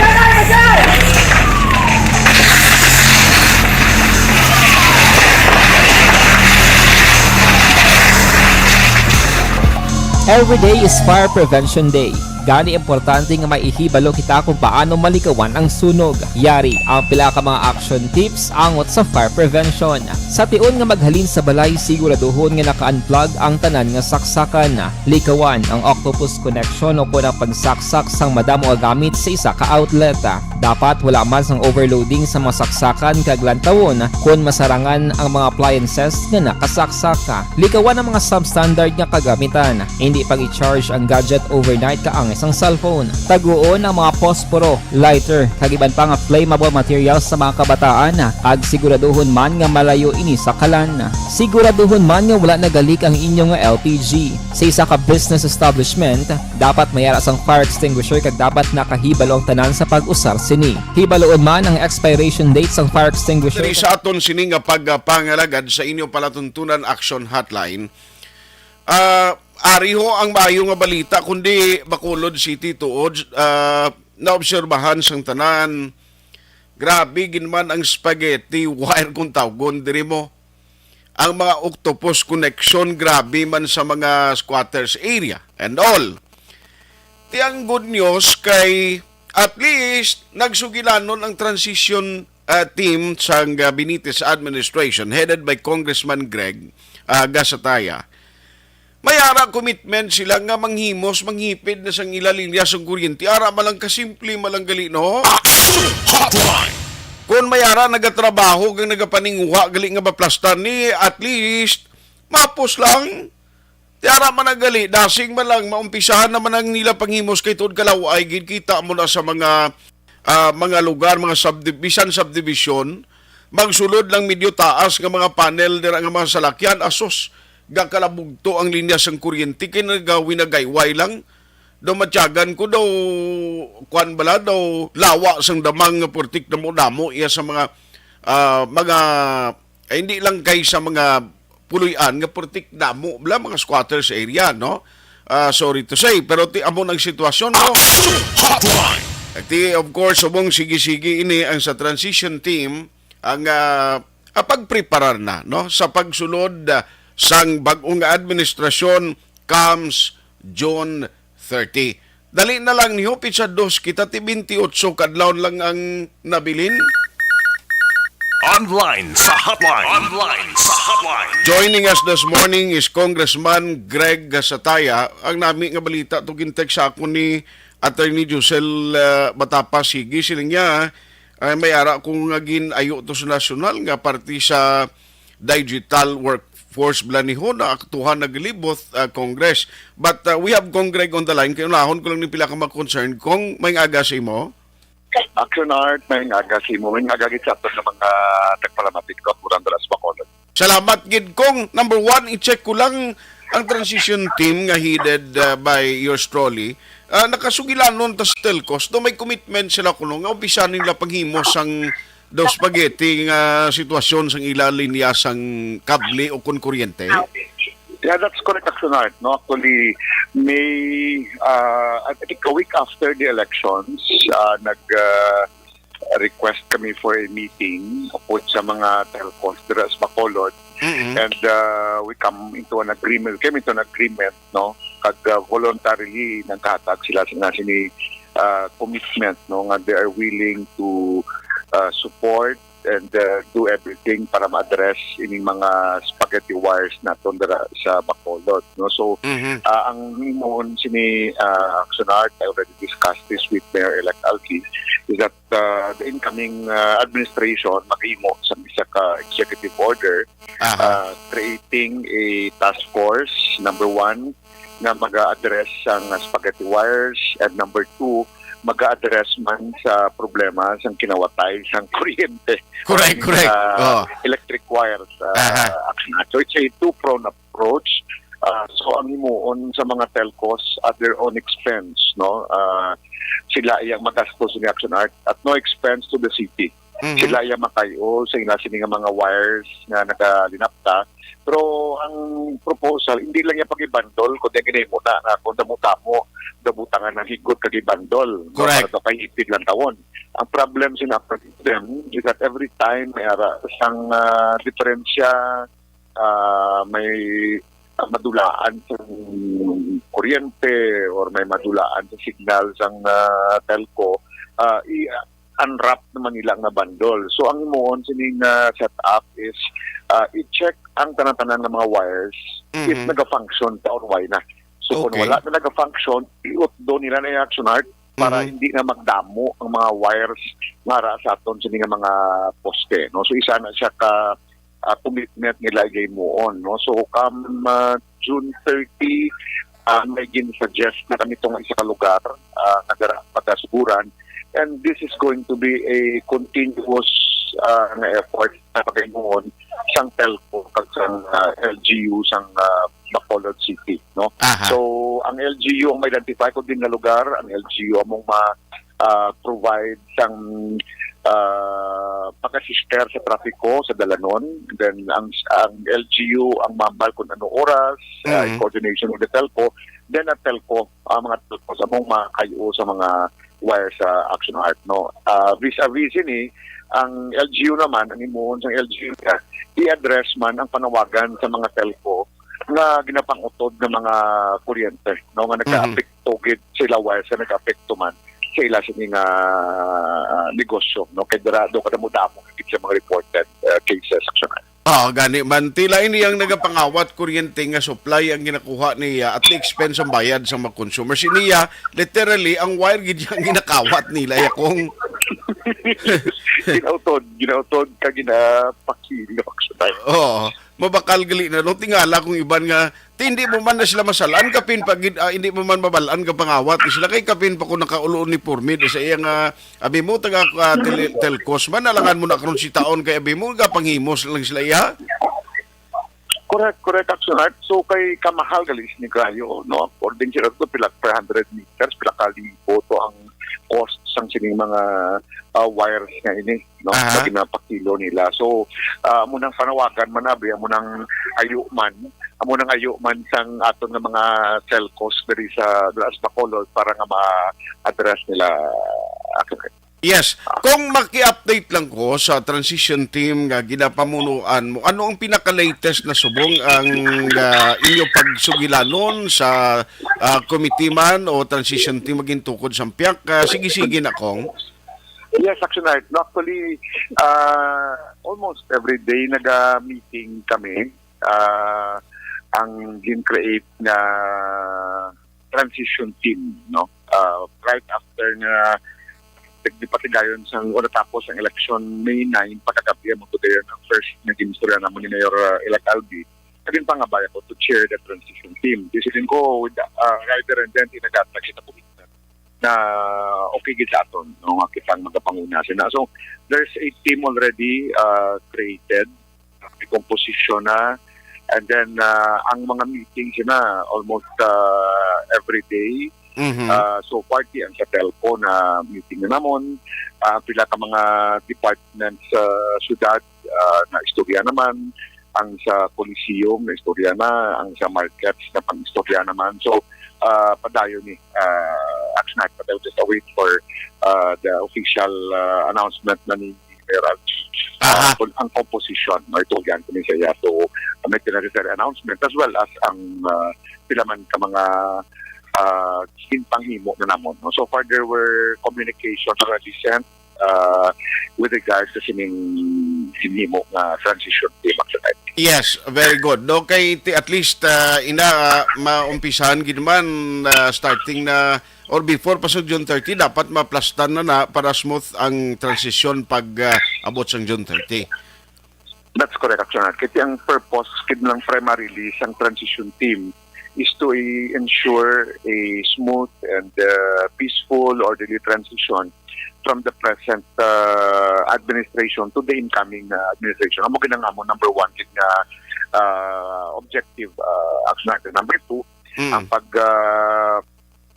Every day is Fire Prevention Day. Gani, importante nga may ihibalo kita kung paano malikawan ang sunog. Yari ang pila ka mga action tips angot sa fire prevention. Sa tion nga maghalin sa balay, siguraduhon nga naka-unplug ang tanan nga saksakan. Likawan ang octopus connection o kon ang pagsaksak sang madamo nga gamit sa isa ka outlet. Dapat wala man sang overloading sa mga saksakan kag lantawon kon masarangan ang mga appliances nga nakasaksak. Likawan ang mga substandard nga kagamitan. Hindi pag-i-charge ang gadget overnight kaangay sang cellphone. Taguon ang mga posporo, lighter, kag iban pa nga flammable materials sa mga kabataan, kag siguraduhon man nga malayo ini sa kalan. Siguraduhon man nga wala nagalik ang inyo nga L P G. Sa isa ka business establishment, dapat may ara sang fire extinguisher kag dapat nakahibalo ang tanan sa pag-usar sini. Hibaloon man ang expiration date sang fire extinguisher. Diri sa aton sini nga pagpangalagad sa inyo palatuntunan action hotline, ah, ari ho ang maayo nga balita, kundi Bacolod City tuod, ah, naobserbahan sang tanan. Grabe gid man ang spaghetti wire kung tawgon diri mo. Ang mga octopus connection, grabe man sa mga squatters area and all. Ti ang good news kay at least nagsugilanon ang transition, ah, team sang, ah, Benitez administration headed by Congressman Greg, ah, Gasataya. May ara commitment sila nga manghimos, manghipid na sang ila linya sang kuryente. Ara man lang kasimple man lang gali, no? Action Hotline! Kung may ara nagatrabaho kag nagapaninguha gali nga maplastar ni, at least mapos lang. Ti ara man na gali, dasing man lang, maumpisahan naman ang nila panghimos kay tuod kalaw-ay gid kita mo na sa mga, ah, mga lugar, mga subdi-, bisan subdivision, magsulod lang medyo taas nga mga panel dira nga mga salakyan, asos, gakalabugto ang linya sang kuryente kay nagawinagayway lang. Daw matyagan ko daw, kwan bala, daw lawa sang damang nga purtik damo-damo iya sa mga, ah, mga, eh, hindi lang kay sa mga puloy-an nga purtik damo bala, mga squatters area, no? Ah, sorry to say, pero ti amo nang sitwasyon, no? Action Hotline! Ti, of course, subong sige-sige ini ang sa transition team ang, ah, ah, pagpreparar na, no, sa pagsulod, ah, sang bag-o nga administrasyon comes June thirty. Dali na lang niyo, pitsa dos kita, ti twenty-eight kadlaw lang ang nabilin. Online sa hotline. Online sa hotline. Joining us this morning is Congressman Greg Gasataya. Ang nami nga balita to, gintext sa ako ni Attorney Josel, uh, Matapa. Sige, siling niya, ay may ara ko nga gin-ayo to sa nasyonal nga parte sa digital workforce blanihon na aktuhan naglibot, uh, Congress. But, uh, we have Congreg on the line. Kaya unahon ko lang ni pila ka mga concern. Kung may aga sa imo? Action Art, may aga sa imo. May aga gid sa aton nga mga tagpalamapit ko, Kurang Dalas Bacolod. Salamat gid, Kong. Number one, i-check ko lang ang transition team nga headed, uh, by yours truly. Uh, nakasugilanon ta sa Telcos, do may commitment sila kuno nga umpisan nila panghimo sang daw spaghetti nga sitwasyon sang ila linya sang kable o kon kuryente? Yeah, that's correct, Action Art, no? Actually, may, uh, I think a week after the elections, uh, nag, uh, request kami for a meeting upod sa mga telcos dira sa Bacolod. Mm-mm. And, uh, we come into an agreement, came into an agreement, no? Kag, uh, voluntarily naghatag sila sa, na sini, uh, commitment, no, nga they are willing to, uh, support and, uh, do everything para ma-address ining mga spaghetti wires naton dira sa Bacolod. Bacolod, no? So, Mhm. ah, ang himuon sini, ah, Action Art, I already discussed this with Mayor-elect Alki, is that, ah, the incoming, ah, administration maghimo sa isa ka executive order, Aha. ah, creating a task force, number one, nga mag-address sang spaghetti wires, and number two, mag-address man sa problema sang kinawatay sang kuryente. Correct, Ang, correct. ah, Oh. Electric wires, ah, Aha. Action Art. So it's a two-pronged approach. Ah, so ang himuon sa mga telcos at their own expense, no? Ah, sila iyang magastos ni Action Art at no expense to the city. Mhm. Sila iyang makayo sa ila sini nga mga wires nga nagalinapta. Pero ang proposal, hindi lang yung pag-ibandol, kundi ang ginahimo na nga kung damo-damo, dabutangan ng higot kag ibandol. No? Correct. Para daw kay hipid lang tawon. Ang problem sa mga problem is that every time may ara sang, ah, diferensya, ah, may madulaan sa kuryente or may madulaan sa signal sang, ah, telco, ah, i-unwrap naman nila nga bundle. So ang himuon sining, ah, setup is, ah, i-check ang tanan-tanan nga mga wires if Mhm. naga-function pa or why na. So kung Okay. wala na naga-function, i-utdo nila na yung Action Art para Mhm. hindi na magdamo ang mga wires nga ara sa aton sini nga mga poste, no? So isa na siya ka, ah, commitment nila himuon, no? So come, ah, June thirty, ah, may gin-suggest na kami tong isa ka lugar, ah, nga dira pagkasuguran, and this is going to be a continuous, ah, nga effort na paghimuon sang telco kag sang, ah, L G U sang, ah, Bacolod City, no? Aha. So ang L G U ang ma-identify ko din nga lugar, ang L G U among ma ah, provide sang, ah, pag-assister sa trapiko sa dalanon. Then ang ang L G U ang mambal kung ano oras, ah, in Mhm. coordination with the telco. Then ang telco, ang mga telco sa mong makayo sa mga wire sa Action Art, no? Ah, vis-a-vis ini, ang L G U naman, ang himuon sang L G U niya, i-address man ang panawagan sa mga telco nga ginapangutod nga mga kuryente, no, nga nagkaapekto gid sila wire sa nagkaapekto man sa ila sini nga, ah, negosyo, no, kay dira do kadamo-damo gid sa mga reported, ah, cases, Action Art. Ah, gani man tila ini ang nagapangawat kuryente nga supply ang ginakuha niya at the expense ang bayad sa mga consumers. Niya, literally, ang wire gid ang ginakawat nila, ya kung Ginautod, ginautod ka ginapakilo, Action Art. Oo, mabakal gali na no, tingala kung iban nga, ti hindi mo man na sila masalan kapin pag ah, hindi mo man mabalaan ka pangawat ni sila kay kapin pa kung nakaulo ni permit sa iya nga abi mo taga ah, tele- telcos man nalangan mo na karon si taon kay abi mo ga panghimos lang sila iya. Correct, correct, Action Art. So kay kamahal gali sini kayo, no? According sila to pila per hundred meters, pila ka libo to ang cost sang sining mga ah, wires nga ini, no? Aha. Sa ginapakilo nila. So ah, amo nang panawagan man abi, amo nang ayo man, amo nang ayo man sang aton nga mga telcos diri sa Las Bacolod para nga ma-address nila, Action Art. Yes, kung maki-update lang ko sa transition team nga ginapamunuan mo, ano ang pinaka-latest na subong ang ah, inyo pagsugilanon sa ah, committee man o transition team maging tukod sa piyak? Ah, sige-sige na kong. Yes, Action Art. No, actually, ah, almost every day naga-meeting kami. Ah, ang gin-create nga transition team, no? Ah, right after nga nagdipatigayon sang o natapos ang election May nine, pagkagabi mo today ang first na ginistorya namon ni Mayor ah, Elect Albi. Naging pangabay ako to chair the transition team. This is ko with uh, Ryder and Denti nagata kita po na okay gid sa aton, no, nga kitang magapanguna sina. So there's a team already uh, created, may composition na, and then uh, ang mga meeting sina almost uh, every day. Mhm. Uh, so party ang sa telco na meeting na namon, uh, pila ka mga departments sa syudad uh, na istorya naman, ang sa Coliseum na istorya na, ang sa markets na pang-istorya naman. So uh, padayon ni uh, Action Act, but I'll just await for uh, the official uh, announcement na ni Mayor Albi. Aha. Uh, kung ang composition, no, itugyan ko ni sa iya. So, uh, may necessary announcement as well as ang uh, pila man ka mga uh, ginpanghimo na namon. No? So far, there were communications already sent uh, with regards to sining ginhimo nga transition team, Action Art. Yes, very good. No, kay ti-, at least, ah, ina, ah, maumpisahan gid man, ah, starting na or before pa sa June thirty, dapat maplastar na na para smooth ang transition pag, ah, abot sang June thirty. That's correct, Action Art. Kaya ang purpose gid lang primarily sang transition team is to i- ensure a smooth and, uh, peaceful, orderly transition from the present, uh, administration to the incoming, uh, administration. Amo gid ang amon number one gid nga, uh, objective, uh, Action Art. Number two, Mm. ang pag, uh,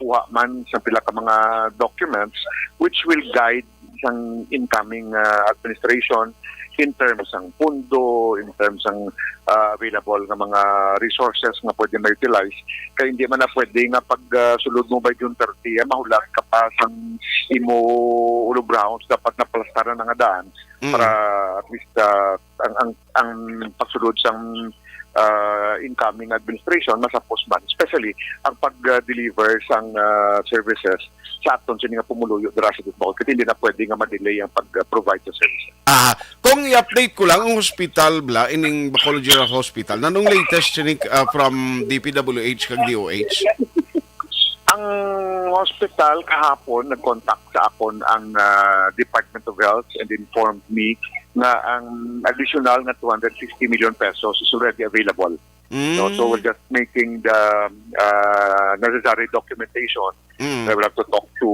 kuha man sa pila ka mga documents which will guide sang incoming, uh, administration in terms sang pundo, in terms sang, uh, available nga mga resources nga pwede ma-utilize. Kay hindi man na pwede nga pag, uh, sulod mo by June thirty, ah, mahulat ka pa sang imo ulo browns, dapat naplastaran na nga daan Mm. para at least, uh, ang, ang, ang pagsulod sang, uh, incoming administration masapos man, especially ang pag-deliver sang, uh, services sa aton sini nga pumuluyo dira sa Dutbaon, kay hindi na pwede nga ma-delay ang pag-provide sa services. Ah, kung i-update ko lang ang hospital bala, ining Bacolod General Hospital, nanong latest sini, ah, from D P W H kag D O H? Ang hospital kahapon nag-contact sa akon ang, ah, Department of Health and informed me nga ang additional nga two hundred sixty million pesos is already available. No, so Mm. we're just making the, uh, necessary documentation. Mm. I will have to talk to,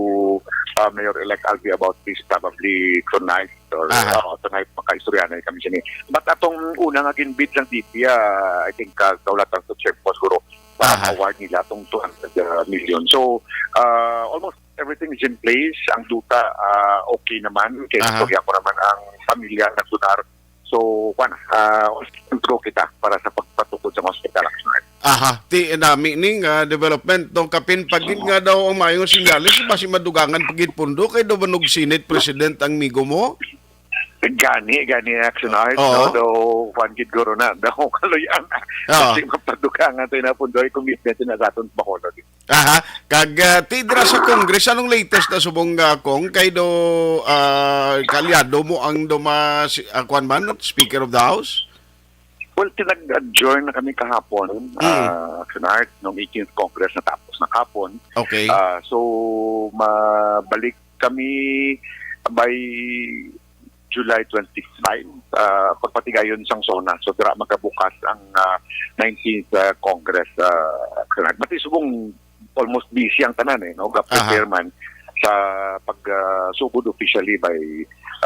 uh, Mayor-elect Albi about this probably tonight or, Aha. uh, tonight makaistorya na kami sini. But atong una nga ginbid sang D P, uh, I think, uh, kaulatan sa chairman siguro, uh, Aha. award nila atong two hundred million. So, uh, almost everything is in place. Ang duta, uh, okay naman. Kaya Aha. istorya ko naman ang pamilya ng lunar. So, kwan, ah, control kita para sa pagpatukod sa hospital, Action Art. Aha, ti na meaning, ah, development, no, kapin pagid nga daw ang maayong senyales, basi madugangan pagid pundo kay daw banog Senate President ang migo mo. Gani, gani, Action Art, Oo. no? Daw, kwan gid guro na, daw kaluyan. Oo. Kasi mapadugangan tayo na pundo ay commitment na sa aton Bacolod. Aha. Kag, ah, ti dira sa Congress, anong latest na subong, ah, Cong? Kay do, ah, kaalyado mo ang do ma-, si, ah, kwan man, Speaker of the House? Well, tinag-adjourn na kami kahapon, Mm. ah, Action Art, nung eighteenth Congress natapos na kahapon. Okay. Ah, so, mabalik kami by July twenty-five, ah, pagpatigayon sang SONA. So, dira magabukas ang, ah, nineteenth, ah, Congress, ah, Action Art. But subong almost busy ang tanan, eh, no? Ga-prepare Aha. man sa pag, ah, sugod officially by,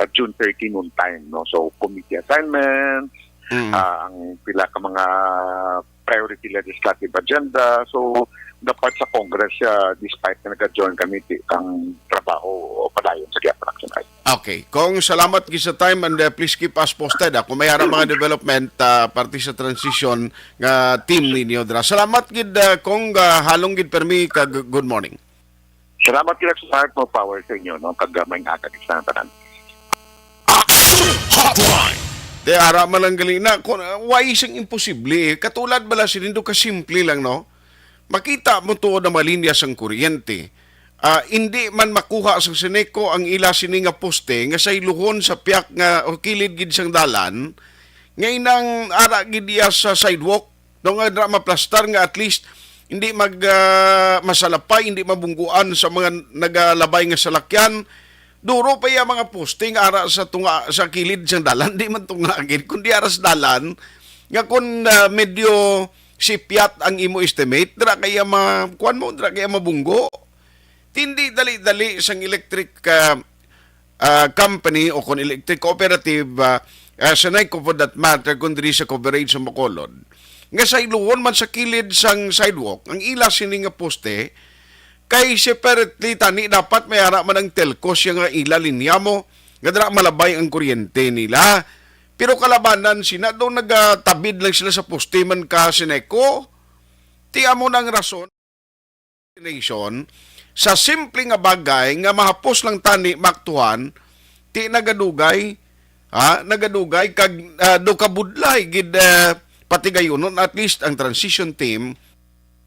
ah, June thirty noon time, no? So, committee assignments, Mm. ah, ang pila ka mga priority legislative agenda. So, dapat sa Congress, ah, despite na nag-adjourn kami, ti-, ang trabaho padayon sa gihapon, Action Art. Okay. Cong, salamat gid sa time and, uh, please keep us posted, ah, kung may ara mga development, ah, parte sa transition nga team ninyo dira. Salamat gid, ah, Cong, ah, halong gid permi kag good morning. Salamat gid, Action Art, more power sa inyo, no? Kag, ah, maayong aga gid sa tanan. Action Hotline. Di ara man lang gali na, kung, ah, why sing imposible, eh? Katulad bala sinindo ka simple lang, no? Makita mo tuod ang mga linya sang kuryente. Ah, indi man makuha sang Seneco ang ila sini nga poste nga sayluhon sa piyak nga o kilid gid sang dalan, nga inang ara gid iya sa sidewalk, no, nga dira maplastar nga at least hindi mag, ah, masalapay, hindi mabungguan sa mga nagalabay nga salakyan. Duro pa iya mga poste nga ara sa tunga, sa kilid sang dalan, di man tunga gid, kundi ara sa dalan, nga kun, ah, medyo sipyat ang imo estimate, dira kaya ma-, kuwan mo, dira kaya mabunggo. Tindi dali-dali sang electric, ah, ah, company o kon electric cooperative, ah, ah, Seneco for that matter, kun diri sa coverage sa Bacolod, nga sayluhon man sa kilid sang sidewalk ang ila sini nga poste, kay separately tani dapat may ara man ang telco siya nga ila linya mo, nga dira malabay ang kuryente nila. Pero kalabanan sina daw nagatabid lang sila sa poste man ka Seneco. Ti amo na ang rason. Nation, sa simple nga bagay nga mahapos lang tani maaktuhan, ti nagadugay, ha, nagadugay kag, ah, do kabudlay gid, ah, patigayunon at least ang transition team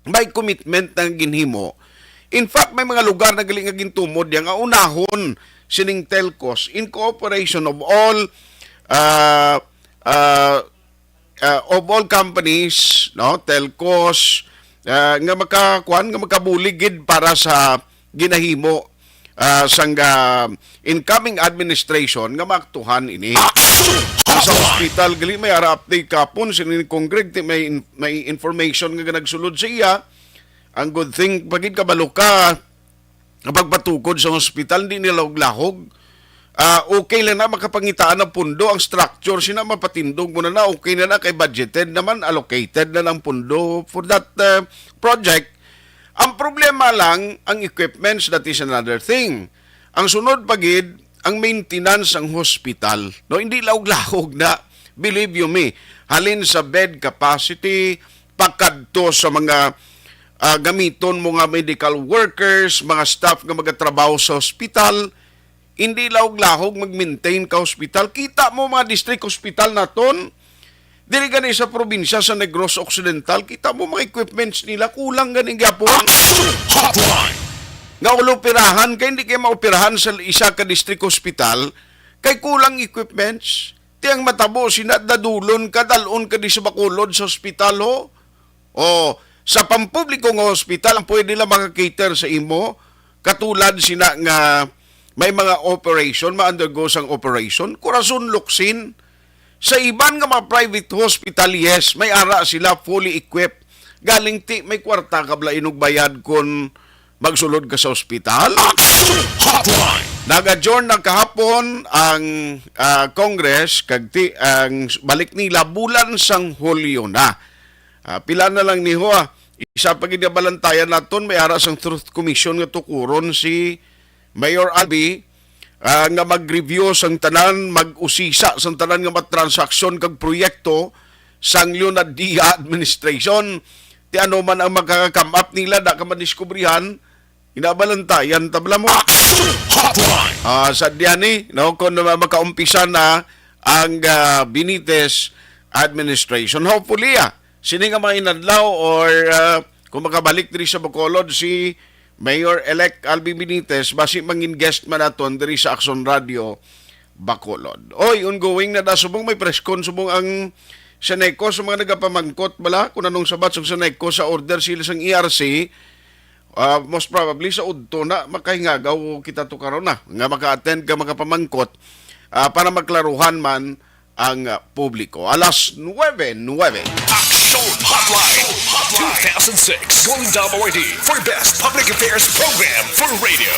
may commitment na ginhimo. In fact, may mga lugar na gali nga gintumod yang unahon sining telcos in cooperation of all, ah, ah, uh, of all companies, no, telcos, uh, nga makakuan, nga makabulig gid para sa ginahimo, uh, sang, uh, incoming administration nga maaktuhan ini. Sa hospital gali, may ara update kapon si Ning Cong Greg, ti may in-, may information nga nagsulod sa iya. Ang good thing, pagid kabalo ka, ang pagpatukod sa hospital, hindi nila og lahog. Ah, okay lang na makapangitaan ang pundo, ang structure sina mapatindog mo na na, okay na na, kay budgeted naman, allocated na ng pundo for that, uh, project. Ang problema lang, ang equipments, that is another thing. Ang sunod pa gid, ang maintenance sang hospital. No, hindi laog-lahog na, believe you me. Halin sa bed capacity, pakadto sa mga, ah, gamiton mo nga medical workers, mga staff nga magatrabaho sa hospital, hindi laog-lahog mag-maintain ka hospital. Kita mo mga district hospital naton, diri gani sa probinsya sa Negros Occidental, kita mo mga equipments nila, kulang gani gyapon. Action Hotline! Nga uloperahan kay hindi kay maoperahan sa isa ka district hospital kay kulang equipments. Ti ang matabo sina, dadulon ka, dalon ka di sa Bacolod sa ospital, ho? O, sa pampubliko nga ospital, ang pwede lang maka-cater sa imo, katulad sina nga may mga operation, ma-undergo sang operation, corazon luksin. Sa iban nga mga private hospital, yes, may ara sila fully equipped. Galing ti, may kwarta ka bala inugbayad kon magsulod ka sa ospital? Action Hotline! Nag-adjourn na kahapon ang, ah, Congress, kag ti, ang balik nila bulan sang Hulyo na. Ah, pila na lang ni ho, ah. Isa pa gid nga balantayan naton, may ara sang Truth Commission nga tukuron si Mayor Albee, ah, nga mag-review sang tanan, mag-usisa sang tanan nga mga transaksyon kag proyekto sang Leonardia administration. Ti ano man ang makaka-come up nila, da ka madiskubrihan, inabalantayan tabla mo. Action Hotline! Ah, sa diyan ni, no, kung na makaumpisa na ang, ah, Benitez administration. Hopefully, ah, sini nga mga inadlaw or, ah, kung makabalik diri sa Bacolod si Mayor-elect Albee Benitez, basi mangin guest man naton diri sa Action Radio Bacolod. Oy, ongoing na da subong may press con subong ang Seneco sa mga nagapamangkot bala kung anong sabat sang Seneco sa order sila sang E R C. Ah, most probably sa udto na makahingagaw kita to karon na nga maka-attend ka, makapamangkot, ah, para maklaruhan man ang, ah, publiko. Alas nuebe, nuebe. Action Hotline two thousand six Golden Dome Awardee for Best Public Affairs Program for Radio.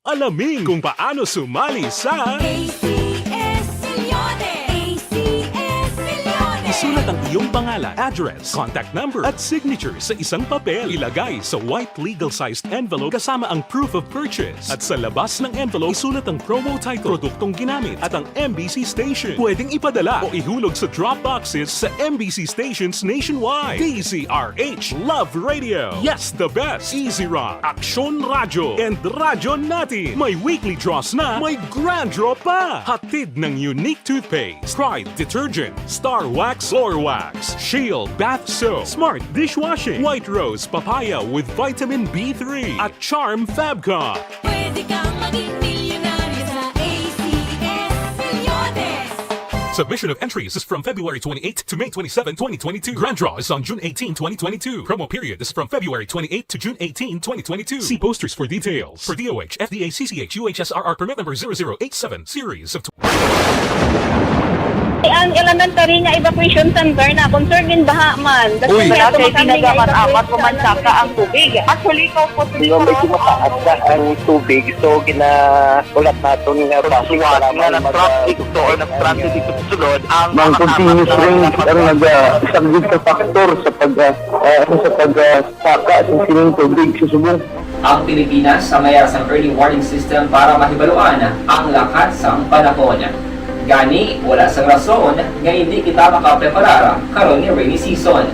Alamin kung paano sumali sa A C S Millones. A C S Millones. Isulat ang iyong pangalan, address, contact number, at signature sa isang papel. Ilagay sa white legal-sized envelope kasama ang proof of purchase. At sa labas ng envelope, isulat ang promo title, produktong ginamit, at ang M B C station. Pwedeng ipadala o ihulog sa drop boxes sa M B C stations nationwide. D Z R H Love Radio. Yes, the best. Easy Rock, Aksyon Radyo, and Radyo Natin. May weekly draws na, may grand draw pa. Hatid ng Unique Toothpaste, Pride Detergent, Star Wax, Floor Wax, Shield Bath Soap, Smart Dishwashing, White Rose Papaya with Vitamin B three, at Charm Fabcon. Pwede kang maging milyonaryo sa A C S Millones. Submission of entries is from February twenty-eighth to May twenty-seven, twenty twenty-two. Grand draw is on June eighteen, twenty twenty-two. Promo period is from February twenty-eighth to June eighteen, twenty twenty-two. See posters for details. For D O H, F D A, C C H, U H S R R permit number zero zero eight seven, series of Ang elementary nga evacuation center na concern gin baha man. Uy. Wala kay ginagamit-amat ko man saka ang tubig. Actually, ko po Yung medyo mataas na ang tubig, so ginahulat natin nga traffic para nga mag- nag-traffic to or nag-transit dito sa sulod ang Ang continuous rain ang nag-, ah, isang big factor sa pag, ah, ah, sa pag, ah, saka sa sining tubig sa Subo. Ang Pilipinas ang may sang early warning system para mahibaluan ang lakat sang panahon. Gani, wala sang rason nga hindi kita makapreparar karon nga rainy season.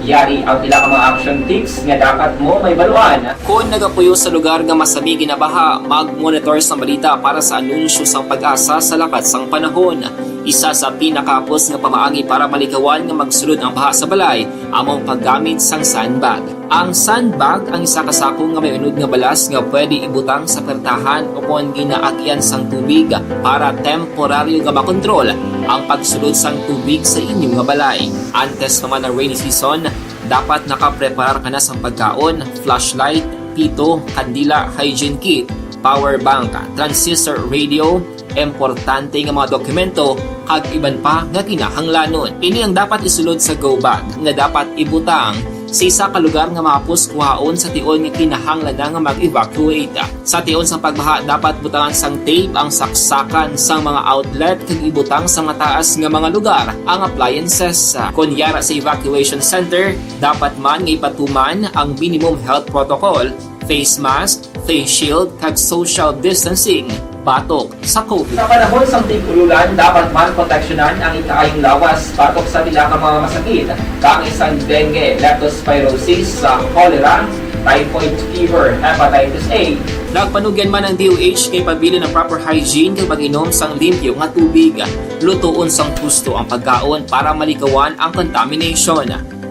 Yari ang pila ka mga action tips nga dapat mo mahibaluan. Kon nagapuyo sa lugar nga masami ginabaha, mag-monitor sang balita para sa anunsyo sang PAGASA sa lakat sang panahon. Isa sa pinakahapos nga pamaagi para malikawan nga magsulod ang baha sa balay amo ang paggamit sang sandbag. Ang sandbag ang isa ka sako nga may unod nga balas nga pwede ibutang sa pertahan o kon ginaagyan sang tubig para temporaryo nga makontrol ang pagsulod sang tubig sa inyo nga balay. Antes pa man ang rainy season, dapat nakapreparar ka na sang pagkaon, flashlight, pito, kandila, hygiene kit, power bank, transistor radio, importante nga mga dokumento, kag iban pa nga kinahanglanon. Ini ang dapat isulod sa go bag nga dapat ibutang sa isa ka lugar nga mahapos kuhaon sa tion nga kinahanglan na nga mag-evacuate. Sa tion sang pagbaha, dapat butangan sang tape ang saksakan sang mga outlet kag ibutang sa mataas nga mga lugar ang appliances. Kon yara sa evacuation center, dapat man nga ipatuman ang minimum health protocol, face mask, face shield, kag social distancing batok sa COVID. Sa panahon sang tig-ululan, dapat man proteksyonan ang ikaayong lawas batok sa pila ka mga masakit, kaangay sang dengue, leptospirosis, sa cholera, typhoid fever, hepatitis A. Nagpanugyan man ang D O H kay pabilin ang proper hygiene kag pag-inom sang limpyo nga tubig. Lutoon sang husto ang pagkaon para malikawan ang contamination.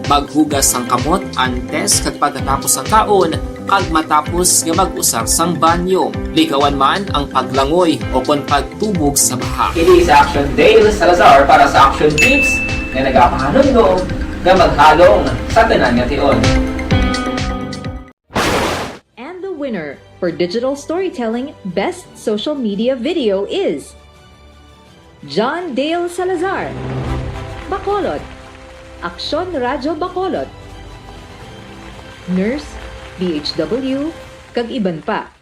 Maghugas sang kamot antes kag pagkatapos sang kaon kag matapos nga mag-usar sang banyo. Likawan man ang paglangoy o kon pagtubog sa baha. Ini si Action Dale Salazar para sa Action Tips nga nagapahanumdom nga maghalong sa tanan nga tion. And the winner for Digital Storytelling Best Social Media Video is John Dale Salazar, Bacolod, Aksyon Radyo Bacolod, Nurse, D H W, kag iban pa.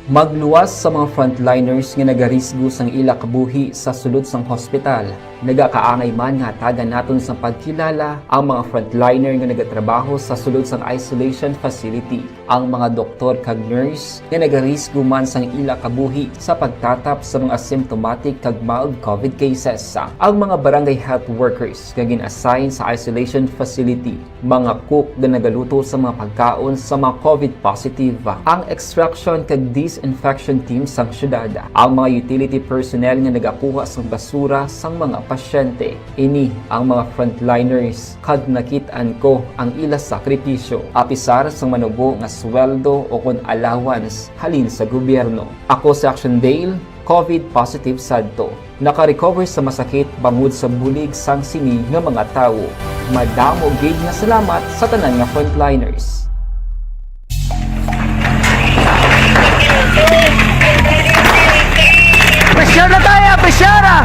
Magluwas sa mga frontliners nga nagarisgo sang ila kabuhi sa sulod sang hospital. Nagakaangay man nga hatagan naton sang pagkilala ang mga frontliner nga nagatrabaho sa sulod sang isolation facility. Ang mga doktor kag nurse nga nagarisgo man sang ila kabuhi sa pagtatap sa mga asymptomatic kag mild COVID cases. Ang mga barangay health workers nga gin-assign sa isolation facility, mga cook nga nagaluto sa mga pagkaon sa mga COVID positive, ang extraction kag disinfection team sang syudad, ang mga utility personnel nga nagakuha sang basura sang mga pasyente. Ini ang mga frontliners, kag nakit-an ko ang ila sakripisyo, apisar sang manubo nga sweldo o kon allowance halin sa gobyerno. Ako si Action Dale, COVID positive sadto. Naka-recover sa masakit bangod sa bulig sang sini nga mga tawo. Madamo gid nga salamat sa tanan nga frontliners. Pressure na tayo! Pressure na!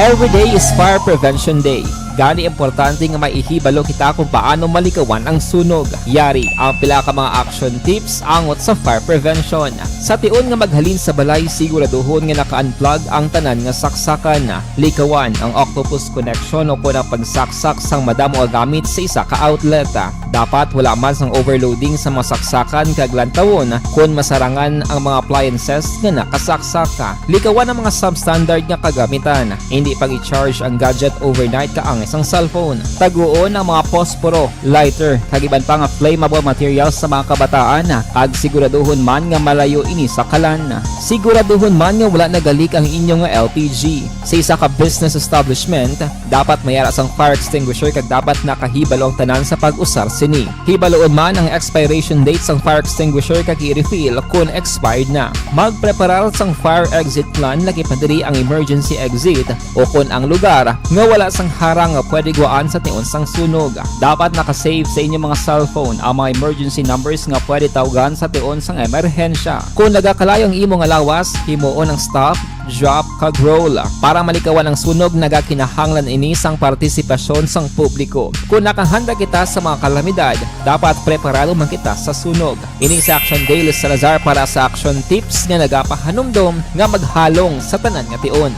Every day is Fire Prevention Day. Gani importante nga may ihibalo kita kung paano malikawan ang sunog. Yari ang pila ka mga action tips angot sa fire prevention. Sa tion nga maghalin sa balay, siguraduhon nga naka-unplug ang tanan nga saksakan. Likawan ang octopus connection o kon ang pagsaksak sang madamo nga gamit sa isa ka outlet. Dapat wala man sang overloading sa mga saksakan kag lantawon kon masarangan ang mga appliances nga nakasaksak. Likawan ang mga substandard nga kagamitan. Indi pag-i-charge ang gadget overnight kaangay sang cellphone. Taguon ang mga posporo, lighter, kag iban pa nga flammable materials sa mga kabataan, kag siguraduhon man nga malayo ini sa kalan. Siguraduhon man nga wala nagalik ang inyo nga L P G. Sa isa ka business establishment, dapat may ara sang fire extinguisher kag dapat nakahibalo ang tanan sa pag-usar sini. Hibaloon man ang expiration date sang fire extinguisher kag i-refill kon expired na. Magpreparar sang fire exit plan, lakip na diri ang emergency exit o kon ang lugar nga wala sang harang nga pwede guwaan sa tion sang sunog. Dapat naka-save sa inyo mga cellphone ang mga emergency numbers nga pwede tawgan sa tion sang emerhensya. Kon nagakalayo ang imo nga lawas, himuon ang stop, drop, kag roll. Para malikawan ang sunog, nagakinahanglan ini sang partisipasyon sang publiko. Kon nakahanda kita sa mga kalamidad, dapat preparado man kita sa sunog. Ini si Action Dale Salazar para sa Action Tips nga nagapahanumdom nga maghalong sa tanan nga tion.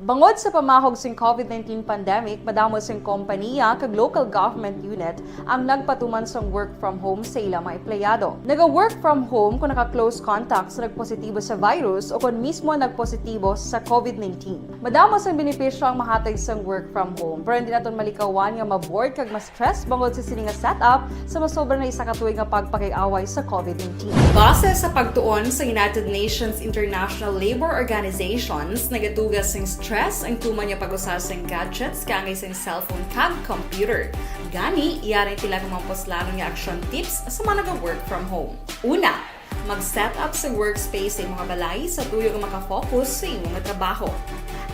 Bangod sa pamahog sing COVID nineteen pandemic, madamo sing kompaniya kag local government unit ang nagpatuman sang work from home sa ila mga empleyado. Naga-work from home kung naka-close contact sa nagpositibo sa virus o kon mismo nagpositibo sa COVID nineteen. Madamo sang benepisyo ang mahatag sang work from home, pero hindi naton malikawan nga ma-bored kag ma-stress bangod sa sini nga setup sa masobra na isa ka tuig nga pagpakig-away sa COVID nineteen. Base sa pagtuon sa United Nations International Labour Organizations, nagatuga sing stress ang tuman nga pag-usa sing gadgets kaangay sing cellphone kag computer. Gani, yari ang pila ka mga puslanon nga action tips sa mga naga-work from home. Una, mag-set up sa workspace sa imong balay sa tuyo nga makafocus sa imong trabaho.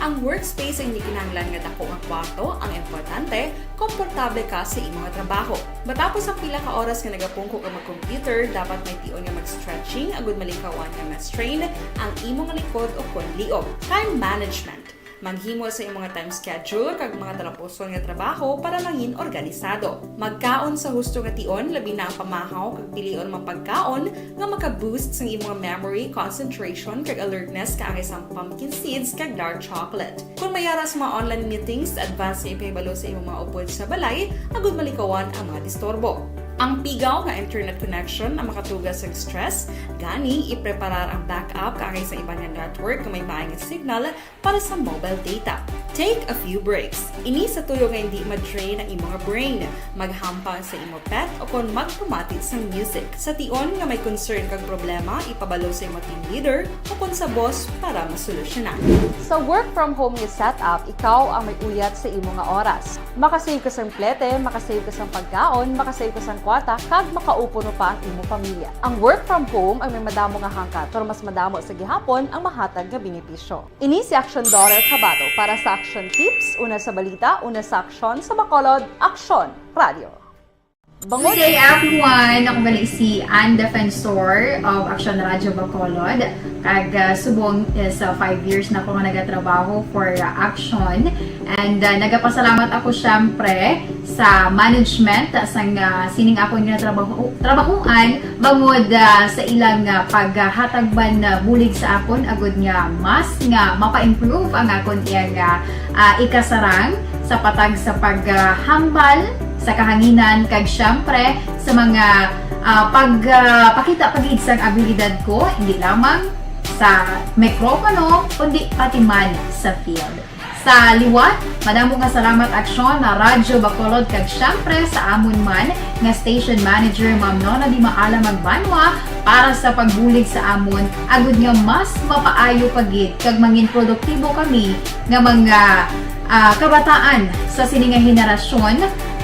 Ang workspace ay hindi kinahanglan nga dako nga kwarto, ang importante, komportable ka sa imong trabaho. Matapos ang pila ka oras nga nagapungko ka mag-computer, dapat may tion nga mag-stretching agud malikawan nga ma-strain ang imong likod o kon liog. Time management. Maghimo sa imong time schedule kag mga talapuson nga trabaho para mangin organisado. Magkaon sa husto nga tion, labi na ang pamahaw kag pilion mga pagkaon nga maka-boost sang imong memory, concentration, kag alertness kaangay sang pumpkin seeds kag dark chocolate. Kung may ara sa mga online meetings, advance nga ipahibalo sa imong mga upod sa balay agud malikawan ang mga disturbo. Ang pigaw nga internet connection ang makatuga sa stress, gani ipreparar ang backup kaangay sa iban nga network nga may maayong signal para sa mobile data. Take a few breaks. Ini sa tuyo nga hindi ma-drain ang imong brain. Maghampang sa imo pet o kon magpamati sang music. Sa tion nga may concern kag problema, ipabalo sa imo team leader o kon sa boss para masolusyonan. Sa work from home nga setup, ikaw ang may uyat sa imo nga oras. Makasave ka sang plete, makasave ka sang pagkaon, makasave ka sang kwarta, kag makaupo no pa ang imo pamilya. Ang work from home ay may madamo nga hangkat, pero mas madamo sa gihapon ang mahatag nga benepisyo. Ini si Action Daughter Kabato para sa Action Tips, una sa balita, una sa aksyon, sa Bacolod, Aksyon Radio. Bangod Good day, everyone! Ako gali si Ann Defensor of Action Radio Bacolod. Kag, ah, subong is, ah, five years na ako nga nagatrabaho for, ah, Action. And, ah, nagapasalamat ako, syempre, sa management sang, ah, sining akon nga trabaho, trabahuan bangod, ah, sa ilang, ah, paghatag man, ah, bulig sa akon agud nga mas nga mapa-improve ang akon iyang, ah, ah, ikasarang sa patag sa paghambal sa kahanginan kag, syempre, sa mga, ah, pag, ah, pakita pa gid sang abilidad ko, hindi lamang sa mikropono, kundi pati man sa field. Sa liwat, madamo nga salamat, Aksyon, na Radyo Bacolod, kag syempre sa amon man nga station manager, Ma'am Nona Di Maala Magbanwa, para sa pagbulig sa amon, agud nga mas mapaayo pa gid kag mangin produktibo kami nga mga, ah, kabataan sa sini nga henerasyon.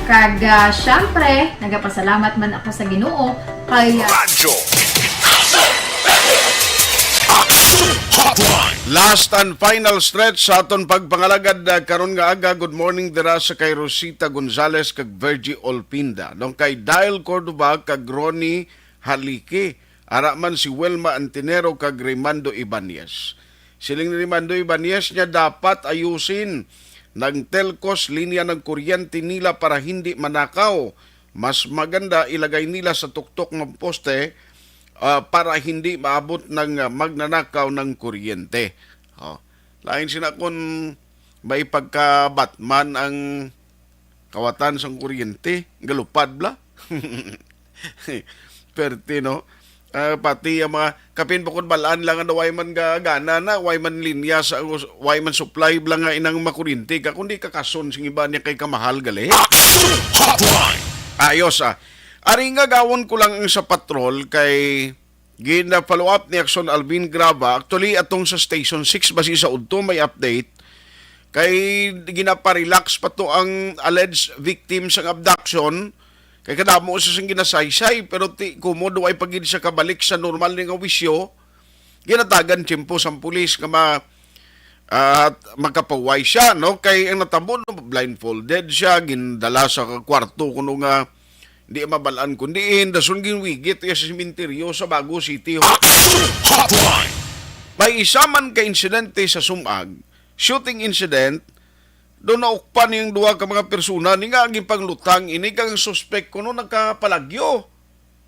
Kag, ah, syempre, nagapasalamat man ako sa Ginoo kay, ah, Radyo Action Hotline. Last and final stretch sa aton pagpangalagad, ah, karon nga aga. Good morning dira sa kay Rosita Gonzalez kag Virgie Olpinda. Nung kay Dial Cordova kag Ronnie Haliki. Ara man si Wilma Antinero kag Raymando Ibanez. Siling ni Raymando Ibanez nga dapat ayusin ng telcos linya ng kuryente nila para hindi manakaw. Mas maganda ilagay nila sa tuktok ng poste, ah, para hindi maabot ng, ah, magnanakaw ng kuryente. Oh. Lain sina kung may pagka-Batman ang kawatan sang kuryente, galupad bla. Perte, no? Ah, pati ang mga kapin bukod balaan lang nga way man ga-, gana na, way man linya sa, way man supply bla nga inang makuryente ka, kundi kakason sing iba niya kay kamahal gali. Action Hotline. Ayos, ah. Ari nga gawon ko lang ang sa patrol kay gina-follow up ni Action Alvin Graba. Actually, atong sa Station six, basi sa udto may update. Kay ginaparelax pa to ang alleged victim sang abduction. Kay kadamo siya sing ginasaysay, pero ti, kumo duway pa gid siya kabalik sa normal ni nga wisyo. Ginatagan tiyempo sang pulis nga ma-, at makapaway siya, no? Kay ang natabo, no, blindfolded siya, gindala sa kwarto kuno nga di mabalaan kun diin, dason ginwigit iya sa sementeryo sa Bago City. Action Hotline. May isa man ka insidente sa Sumag, shooting incident, do naukpan ning duha ka mga persona, ni nga ginpanglutang ini kang suspek kuno nagkapalagyo.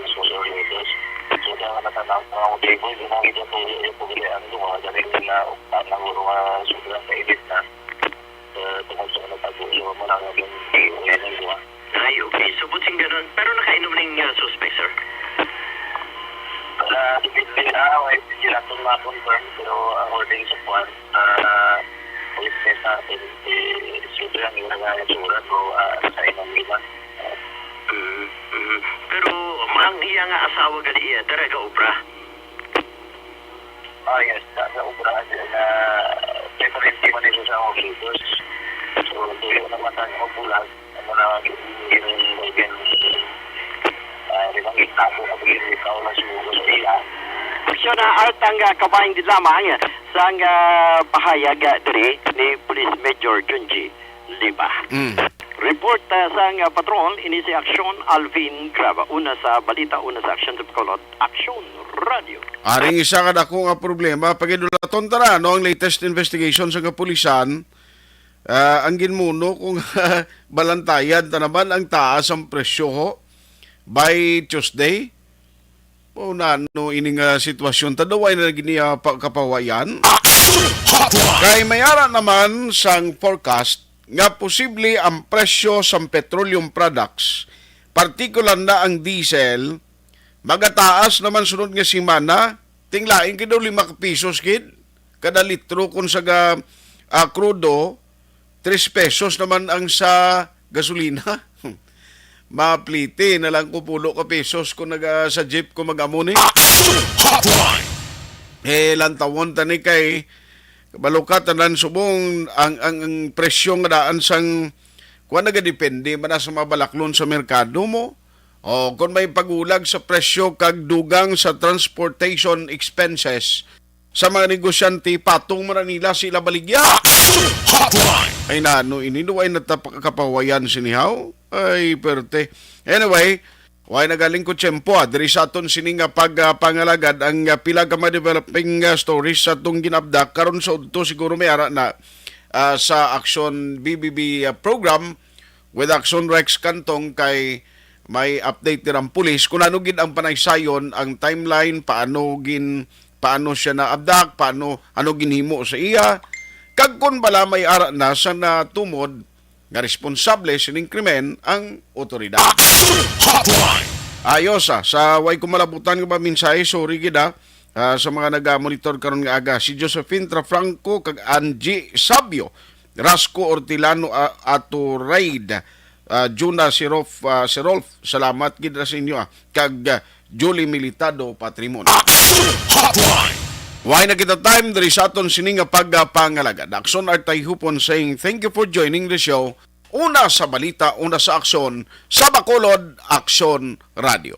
yung social workers. So, kaya nga natanaw ko ang table, yung mga ito po, yung po, yung po, yung mga galing na, ang mga sobra sa init na, eh, tungkol sa nagtago, yung mga nang yung, yung, yung, yung, Ay, okay. So, buting ganun. Pero nakainom na yung, uh, suspect, sir? Ah, depende na, okay, sila itong ma-confirm, pero according sa kwan, ah, witness natin, si Sudra, yung nangangitsura, so, ah, nakainom naman. Mm, mm. Pero, ma'am, So, tuyo naman tayo magbulag. Ano na, yung, yung, yung, ah, di ba, may tapo na po yung ikaw na siguro sa iya. Siya na at ang, ah, kabayang di lamang sang, ah, pahayag, ah, diri ni Police Major Junji Liba. Mm. Report, ah, sang, ah, patrol, ini si Aksyon Alvin Graba. Una sa balita, una sa aksyon sa Bacolod, Aksyon Radio. Aring isa ka dako nga problema, pagidulaton ta na, no, ang latest investigation sa kapulisan. Ah, ang ginmuno kung balantayan ta naman ang taas ang presyo ho by Tuesday. O na, ano, ining, ah, sitwasyon ta daw ay na gini, ah, pa-, kapawayan. Kay may ara naman sang forecast nga posible ang presyo sang petroleum products, partikular na ang diesel, magataas naman sunod nga semana, tinglain gid daw lima ka pisos gid kada litro kung sa ga-, ah, krudo, tres pesos naman ang sa gasolina. Mapliti na lang ko pulo ka pesos kung naga sa jeep ko mag-amo ni. Eh, lantawon ta ni kay kabalo ka tanan subong ang, ang, ang presyo nga daan sang kuan nagadepende man na sa mga balaklon sa merkado mo. O kung may pagulag sa presyo kag dugang sa transportation expenses sa mga negosyante, patong man na nila sila baligya. Ay, nano ini, duway na ta-, kapawayan sinihaw? Ay, perte. Anyway, way nagaling ko tiyempo, ah. Diri sa aton sini nga pag, ah, pangalagad ang, ah, pila ka mga developing, ah, stories sa atong ginabdak. Karon sa udto siguro may ara na, ah, sa Aksyon B B B, ah, program with Aksyon Rex Cantong kay may update dirang pulis kung ano gid ang panaysayon, ang timeline, paano gin-, paano siya naabdak, paano, ano ginhimo sa iya. Kag kung bala may ara na sa natumod nga responsable sining krimen ang otoridad. Aksyon Hotline! Ayos, ah, sa way ko malabutan nga ba mensahe, sorry gid, ah, ah, sa mga nagamonitor karon nga aga. Si Josephine Trafranco kag Angie Sabio, Rasco Ortilano, ah, Ato Raid, ah, Juna Sirof, ah, Sirolf, salamat gid ra sa inyo, ah, kag, ah, Julie Militado Patrimon. Aksyon Hotline! Way na kita time diri sa aton sini nga pagpangalagad. Aksyon Artay Hupon saying thank you for joining the show. Una sa balita, una sa aksyon, sa Bacolod, Aksyon Radio.